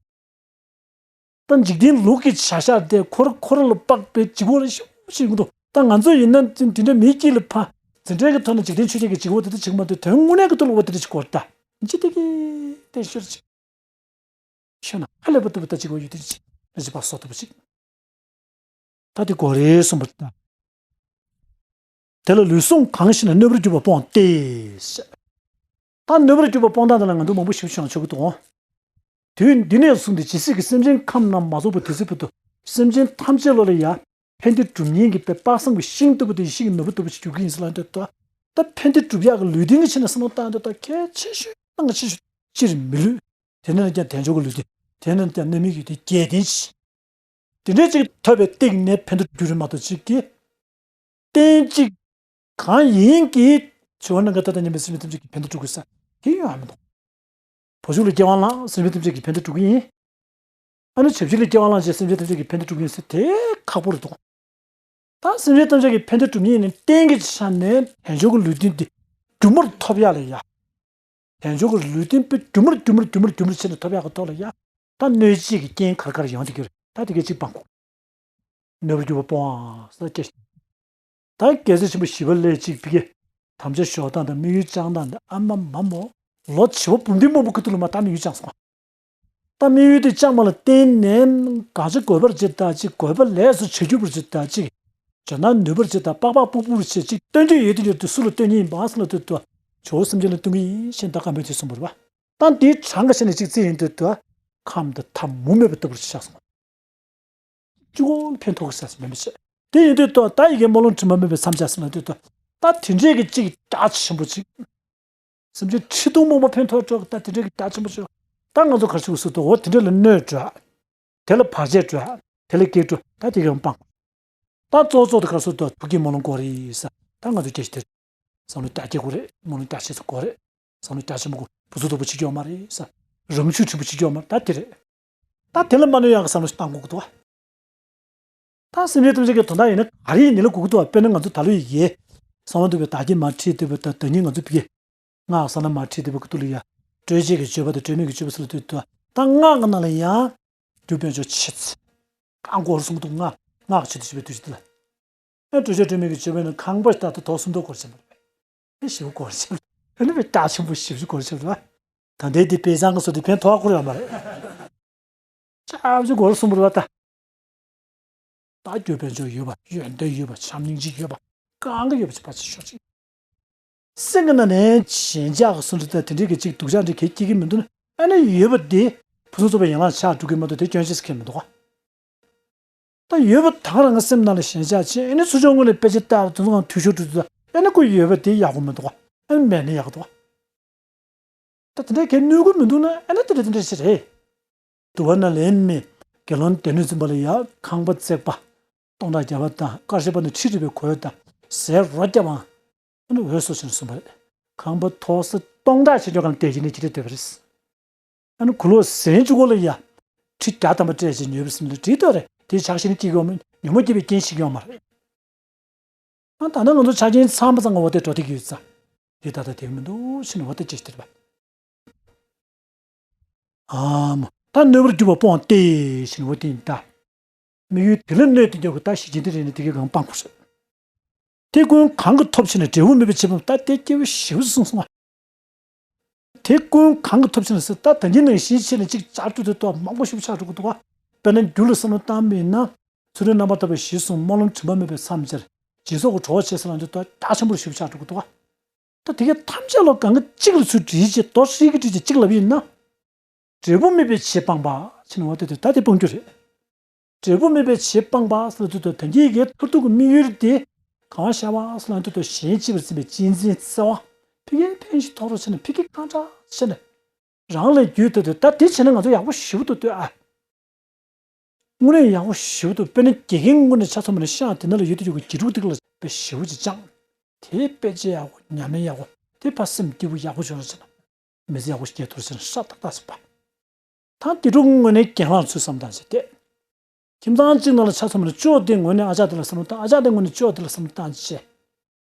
པ། ད་འཇིག་རྟེན་ལུགས་ཀྱི་བྱ་གཞག་དེ་ཁོར་ཁོར་ལ་དཔག་པའི་ལྗིད་ཁོག་ལ་ཤུགས་ཤིག་ཡོང་གི་འདུག་ད་ང་ཚོ་ཡིན་ན་དེ་འདྲ་མིའི་དཀྱིལ་ལ་ཕ་འཛིན་གྲྭའི་གི་ཐོག་ནས་འཇིག་རྟེན་ཆོས་ཅན་གྱི་ལྗིད་ཁོག་དེ་ད་བྱེད་ཀྱི་མ་འདུག་དོན་དངོས་གནས་ཀྱི་ཐོག་ལ་འོ་དེ་འདྲ་ཞིག་གོ་ད་འཇིག་རྟེན་གྱི་དེ་ཤོར་ཅིག་ཤོད་ན་ཧ་ལས་པ་ཐུབ་པ་ལྟ་ཅིག་འོ་ཡོད་དེ་ཅི་རེ་ཅི་པ་སོ་ཐུབ་པ་ཅིག་ད་དེ་གོ་རེ་གསུངས་པ་ལྟ། དེ་ལ་ལུས་ཟུངས་གང་ཞིག་ན་གནོད་པར་གྱུར་པ་སྤོང་སྟེ། ད་གནོད་པར་གྱུར་པ་སྤོང་སྟངས་དེ་ལ་ང་ཚོ་མང་པོ་ཞིབ་ཆ་ཆོག་གི་འདུག་དུས་འདི་ནས་བཟུང་སྟེ་ཇི་སྲིད་ཀྱི་སེམས་ཅན་ཁམས་རྣམས་མ་རྫོགས་པ་དེ་ཚེ་བར་དུ་སེམས་ཅན་ཐམས་ཅད་བློ་ལ་ཡ། ཕན་བདེ་སྒྲུབ་ཉེན་གྱི་དཔེ་དཔག་བསམ་གྱི་ཤིང་ལྟ་བུ་དེ་ཡེ་ཤེས་ཀྱི་ནོར་བུ་ལྟ་བུ་ཞིག་འགྱུར་གྱི་ཡིན་ཟེར་ལབ་འདོད་དོ། ད་ཕན་བདེ་སྒྲུབ་ཡག་གི་ལུས་རྟེན་གྱི་ཆ་ནས་བསམ་བློ་བཏང་འདོད་ད་གལ་ཆེ་ཤོས་གནང་ག་ཆེ་ཤོས་ཅིར་མི་ལུས། དེ་ནས་ཀྱང་དལ་འབྱོར་གྱི་ལུས་རྟེན། དེ་ནས་ཀྱང་རྣམ་སྨིན་གྱི་ལུས་རྟེན་རྒྱས་ལྡན་ཆེ། དེ་འདྲའི་ཅིག་ཐོབ་པའི་སྟེང་ནས་ཕན་བདེ་སྒྲུབ་རེད་མ་གཏོགས་ཅིག་གིས། རྟེན་གཅིག་གང་ཡིན་གྱི་བྱེད་པ་ནི་ང་ད་ལྟ་ཉམས་པའི་སེམས་ཅན་ཐམས་ཅད་ཀྱི་ཕན་བདེ་སྒྲུབ་དགོས་ས་དེ་ཡོང་ཡ་མི་འདུག་བུ་ཕྲུག་ལ་སྐྱེ་བ་བླངས་སེམས་ཅན་ཐམས་ཅད་ཀྱི་ཕན་བདེ་སྒྲུབ་ཀྱི་ཡིན། ཨ་ནི་བྱབས་ཆེན་ལ་སྐྱེ་བ་བླངས་བྱས་སེམས་ཅན་ཐམས་ཅད་ཀྱི་ཕན་བདེ་སྒྲུབ་ཀྱི་ཡིན་ཟེར་དེ་ཁག་པོ་རེད་འདུག་ད་སེམས་ཅན་ཐམས་ཅད་ཀྱི་ཕན་བདེ་སྒྲུབ་ཉིད་ནི་རྟེན་གྱི་ཆ་ནས་དལ་འབྱོར་གྱི་ལུས་རྟེན་འདི་རྒྱུན་མར་ཐོབ་ཡག་ལ་ཡ། དལ་འབྱོར་གྱི་ལུས་རྟེན་དཔེ་རྒྱུན་མར་རྒྱུན་མར་རྒྱུན་མར་རྒྱུན་མར་བྱས་ནས་ཐོབ་ཡག་གི་ཐོག་ལ་ཡ། ད་གནོད་བྱེད་ཀྱི་རྐྱེན་ག་རེ་ག་རེ་ཡོང་གི་ཡོད་རེད་ད་དེ་གའི་གཅིག་སྤང་དགོས། གནོད་པར་གྱུར་པ་སྤོང་བ་ཟེར་སྐད། ད་རྒྱལ་སྲས་ཆེན་པོ་ཞི་བ་ལྷས་གཅིག་ཕ་གི། དམ་བཅའ་བཞག་སྟངས་དང་དམིགས་ཡུལ་བཅངས་སྟངས་དང་ཨ་མ་མ་མོ། ལོ་བྱེ་བ་འབུམ་སྡེ་མང་པོ་ཁུ་ཐུག་ལ་མ་ད་དམིགས་ཡུལ་བཅངས་སོང་། ད་དམིགས་ཡུལ་དེ་བཅངས་པ་ལ་བརྟེན་ནས་གང་ཅི་དགོས་པར་བྱེད་ད་ཅིག་དགོས་པ་ལས་སུ་བྱེད་གྱུར་པར་བྱེད་ད་ཅིག་བྱོན་ན་ནུས་པར་བྱེད་ད་པག་པག་ཕུག་ཕུག་བྱེད་ཅིག་སྟོན་རྒྱུ་ཡོད་དུས་ཡོད་དུས་སུ་ལ་སྟོན་ཉིན་འབངས་སུ་ལ་སྟོན་དུ་ཇོ་བོ་སེམས་ཅན་ལ་སྟོན་གྱི་ཡིན་ཞེས་ད་བཀའ་མོལ་དེ་གསུངས་པ་རེད་པ། ད་འདིའི་གྲངས་ཀ་བཤད་ནས་ཅིག་རྩིས་ཡིན་དུས་དུ་ཁམས་དང་ཐ་མུ་མེད་པ་ལྟ་བུར་ཆགས་སོང་། གཅིག་པོ་ཕན་ཐོགས་ཀྱི་ས་སུ་མེད་པ་བཤད། དེ་ཡིན་དུས་ཏོ་ད་ཡི་གེ་སྨོན་ལམ་དྲི་མ་མེད་པའི་མཚམས་སྦྱར་ཟེར་ལབ་དུས་ཏོ། ད་དེ་འདྲས་ཀྱི་གཅིག་རྒྱ་ཆེན་པོ་ཅིག་སེམས་ཅན་ཁྲི་སྟོང་མང་པོ་ཕན་ཐོགས་འགྲོ་གི་ད་དེ་འདྲས་ཀྱི་རྒྱ་ཆེན་པོ་ཅིག་ད་ང་ཚོ་ག་རེ་བྱེད་དགོས་ཟེར་དུས་འོ་དེ་འདྲས་ལ་གནོད་འགྲོ། དེ་ལ་བར་ཆད་འགྲོ། དེ་ལ་སྐྱེ་འགྲོ་ད་དེ་གའི་སྤང་། ད་གཙོ་གཙོ་དེ་ག་རེ་ཟེར་དུས་ཐུགས་ཀྱི་སྨོན་ལམ་དགོས་རེད་ས། ད་ང་ཚོ་སྐད་ཆ་དེ་རེད། བསམ་བློ་རྒྱ་སྐྱེད་དགོས་རེད། སྨོན་ལམ་རྒྱ་ཆེ་ཚོ་དགོས་རེད། བསམ་བློ་རྒྱ་ཆེན་པོ་དགོས། བུ་ཚོ་སྟོབས་པོ་ཆེ་སྐྱོ་མ་རེད་ས། རང་ཆུ་ཁྲི་པོ་ཆེ་སྐྱོ་མ་རེད་ད་དེ་རེད། ད་དེ་ལ་མ་གནོད་ཡག་གི་བསམ་བློ་ཞིག་བཏང་དགོས་ཀྱི་འདུག་བ། ད་སེམས་ཅན་ཐམས་ཅད་ཀྱི་དོན་དག་ཡིན་ན་ག་རེ་ཡིན་ནི་ལ་དགོས་ཀྱི་འདུག་བ། དཔེར་ན་ང་ཚོ་ད་ལོ་ཡི་གེ་གསང་བ་འདུས་པའི་བདག་བསྐྱེད་མར་ཁྲིད་འདུས་པའི་ད་བདག་ཉིད་ང་ཚོ་བི་གེ་སྔགས་གསང་རྣམ་མར་ཁྲིད་འདུས་པའི་ཀུ་ཏུ་ལ་ཡ། སྤྲོས་བཅས་ཀྱི་སྤྱོད་པ་དང་སྤྲོས་མེད་ཀྱི་སྤྱོད་པ་ཟེར་ལ་འདུས་འདུག་ད་སྔགས་ཀྱི་ནང་ལ་ཡང་རྒྱུ་དཔལ་འབྱོར་ཆེ་ཚེ་གང་དགོས་གསུངས་འདུག་སྔགས་སྔགས་ཆེད་དུ་བྱེད་པའི་དུས་ཚོད་ལ། ཨེ་སྤྲོས་བཅས་སྤྲོས་མེད་ཀྱི་སྤྱོད་པས་ནི་ཁང་པ་ལྟར་དུ་དོགས་སུ་འདུག་སྐོར་ཆེན་པོ་རེད། ཨེ་ཞིབ་སྐོར་ཆེན་པོ་ཨེ་ནི་བའི་རྒྱ་ཆེན་པོ་ཞིབ་ཞིབ་སྐོར་ཆེན་པོ་རེད་བ། ད་ལྟའི་འདི་དཔེ་བཟང་གི་སོ་དེ་ཕན་ཐོགས་ཁུར་ཡོད་མ་རེད། ཅབ་ཅིག་སྐོར་གསུམ་པོ་རེད་བ་ད། ད་རྒྱུ་དཔལ་འབྱོར་ཡོད་པ་ཡོན་ཏན་ཡོད་པ་བྱམས་སྙིང་རྗེ་ཡོད་པ་གང་ག་ཡོད་པ་ཅིག་ཕར་ཅིག་ཤོག་ཅིག་སེམས་ཀྱི་ནང་ནས་ཞེན་ཆགས་ཀྱི་སུན་འདྲེ་དང་དེ་འདྲའི་གི་ཅིག་སྡུག་ཅག་འདྲ་གས་སྐྱེ་གི་མི་འདུག་ན་ཨ་ནི་ཡོད་པ་དེ་ཕུན་སུམ་ཚོགས་པའི་ཡན་ལག་ཆགས་འགྲོ་གི་མ་གཏོགས་དེ་སྐྱོན་ཅེས་སུ་ཁེལ་མི་འདུག་ག་ད་ཡོད་པ་ད་ག་རང་གི་སེམས་ནང་ལ་ཞེན་ཆགས་ཆེ་ཨ་ནི་ཚུར་ཕྱོགས་ངོས་ནས་དཔེ་ཆ་ལྟ་དེ་ཚོ་གང་འཐུས་ཤོར་འགྲོ་དུས་ཨ་ནི་ཁོ་ཡོད་པ་དེ་ཡག་པོ་མི་འདུག་ག་ཨ་ནི་མེད་ན་ཡག་འདུག་ག་ད་དེ་འདྲའི་གས་གནོད་ཀྱི་མི་འདུག་ན་ཨ་ནི་དེ་འདྲ་དེ་འདྲ་ཞིག་རེད། འདུལ་བ་ནང་ལས་མི་དགེ་སློང་སྡེ་སྣོད་འཛིན་པ་ལ་ཡང་ཁང་པ་བརྩེགས་པ་སྟོང་ཕྲག་བརྒྱ་པ་དང་དཀར་ཆག་པ་ནི་ཁྲི་རི་བའི་གོས་དང་ཟས་རོ་བརྒྱ་པའང་ཨ་ནི་འོད་སོགས་ཆེན་གསུངས་པ་རེད། ཁང་པ་མཐོ་ས་ སྟོང་ཕྲག་བྱེད་ཆོག་གང་དེ་བྱས་ནས་ཅི་རེད་འདོད་པ་རེད། ཨ་ནི་གུ་ལོ་ཟན་བཅུ་གོ་ལ་ཡ། ཁྲི་བརྒྱ་ཐམ་པ་སྤྲད་ཅིག་ཉོས་པ་ཟིན་ལ་བྲིས་ཏོ་རེད་དེ་ཆགས་ཤིང་སྐྱེ་གི་ཡོད་མ་ཉོན་མོངས་སྐྱེ་བའི་རྐྱེན་ཞིག་ཡོད་མ་རེད། ཨ་ད་ནི་ང་ཚོ་ཆ་རྐྱེན་ཚང་མ་ཚང་གི་འོ་དེ་འགྲོ་དེ་གི་ཡོད་ཙང་། དེ་ད་ལྟ་དེ་མི་འདུག་ཕྱིན་འོ་དེ་ཅིག་དེ་རེད་པ། ཨ་མ་ད་གནོད་པར་གྱུར་པ་སྤོང་སྟེ་ཕྱིན་འོ་དེ་ཡིན་ད། དམིགས་ཡུལ་དེ་ལ་གནོད་དེ་འཇོག་གི་ད་ཞི་བྱེད་དེ་རེད་ནི་དེ་གའི་གང་སྤང་དགོས་རེད། དེ་ཀུན་གང་གིས་ཐོབ་ཕྱིན་ནས་འབྲས་བུ་མེད་པའི་ཕྱིར་སྤངས་ད་དེ་སྐྱེ་བོ་ཞེ་པོ་གསུངས་སོང་ང་། དེ་ཀུན་གང་གིས་ཐོབ་ཕྱིན་ནས་ཟེར་ད་ད་གིན་ནང་བཞིན་བྱས་ནས་གཅིག་ཅར་དུ་དེ་ཐོག་མང་པོ་ཞེ་པོ་ཆགས་འགྲོ་གི་འདུག་ག་དཔེར་ན་རྒྱུ་ལ་བསམ་བློ་བཏང་བ་ཡིན་ན། ཚུལ་ཁྲིམས་རྣམ་པར་དག་པའི་གཞི་བཟུང་། སྨོན་ལམ་དྲི་མ་མེད་པས་མཚམས་སྦྱར། སྦྱིན་སོགས་ཀྱི་གྲོགས་བྱས་ཟེར་ལ་འདི་ལྟར་རྒྱ་ཆེན་པོར་ཞུགས་ཆགས་འགྲོ་གི་འདུག་ག་ད་དེ་གའི་ཐམས་ཅད་ལ་གང་ག་གཅིག་ལ་ཚུར་བྲིས་བྱས་རྡོ་ཧྲིལ་གྱིས་བྲིས་བྱས་གཅིག་ལབ་ཡིན་ན། འབྲས་བུ་མེད་པའི་ཕྱིར་སྤངས་པ་ཕྱིན་ནས་འོ་དེ་དེ་ད་དེ་སྤང་རྒྱུ་རེད། འབྲས་བུ་མེད་པའི་ཕྱིར་སྤངས་པ་ཟེར་ལ་དུས་དང་ད་གིན་གྱི་མཐར་ཐུག་གི་དམིགས་ཡུལ་དེ་གང་ཤར་བ་ཟེར་ལ་དུས་དང་གཞན་གཅེས་པར་འཛིན་པའི་གཅེས་འཛིན་བརྩེ་བ་ཕ་གིའི་ཕན་ཞིག་ཐོགས་རོགས་བྱས་ནས་ཕ་གི་གང་དྲག་བྱས་ནས་རང་ལས་རྒྱུད་དེ་དེ་ད་དེ་བྱས་ན་ང་ཚོ་ཡག་པོ་ཞེ་པོ་འདུག་ལྟོས་ཨ། དངོས་གནས་ཡག་པོ་ཞེ་པོ་འདུག་དཔེར་ན་དགེ་རྒན་དངོས་གནས་ཆ་ཚང་མ་ནས་ཤག་དེ་ན་ལ་ཡོད་དུ་ཡོད་ཀྱི་དགེ་ཕྲུག་དེ་ལ་དཔེ་ཞེ་པོ་ཅིག་སྦྱངས། དེ་དཔེ་ཆ་ཡག་པོ་ཉམས་ལེན་ཡག་པོ་དེ་ཕ་སེམས་སྐྱིད་པོ་ཡག་པོ་བྱུང་ར་ཟེར་ན། མི་ཚེ་ཡག་པོ་སྐྱེལ་ཐུབ་ཟེར་ན་ཧྲ་ཏག་ཏག་ཟེར་བ། ད་དེ་འཕྲོ་དངོས་གནས་རྒན་ལགས་ཚོས་བསམ་སྟངས་བྱས་ཏེ། ཁྱིམ་ཚང་གཅིག་ནང་ལ་ཆ་ཚང་མ་ནས་ཅོ་དེ་དངོས་གནས་ཨ་ཅག་དེ་ལ་བསམ་བློ་བཏང་ཨ་ཅག་དེ་དངོས་གནས་ཅོ་དེ་ལ་བསམ་བློ་བཏང་བྱས།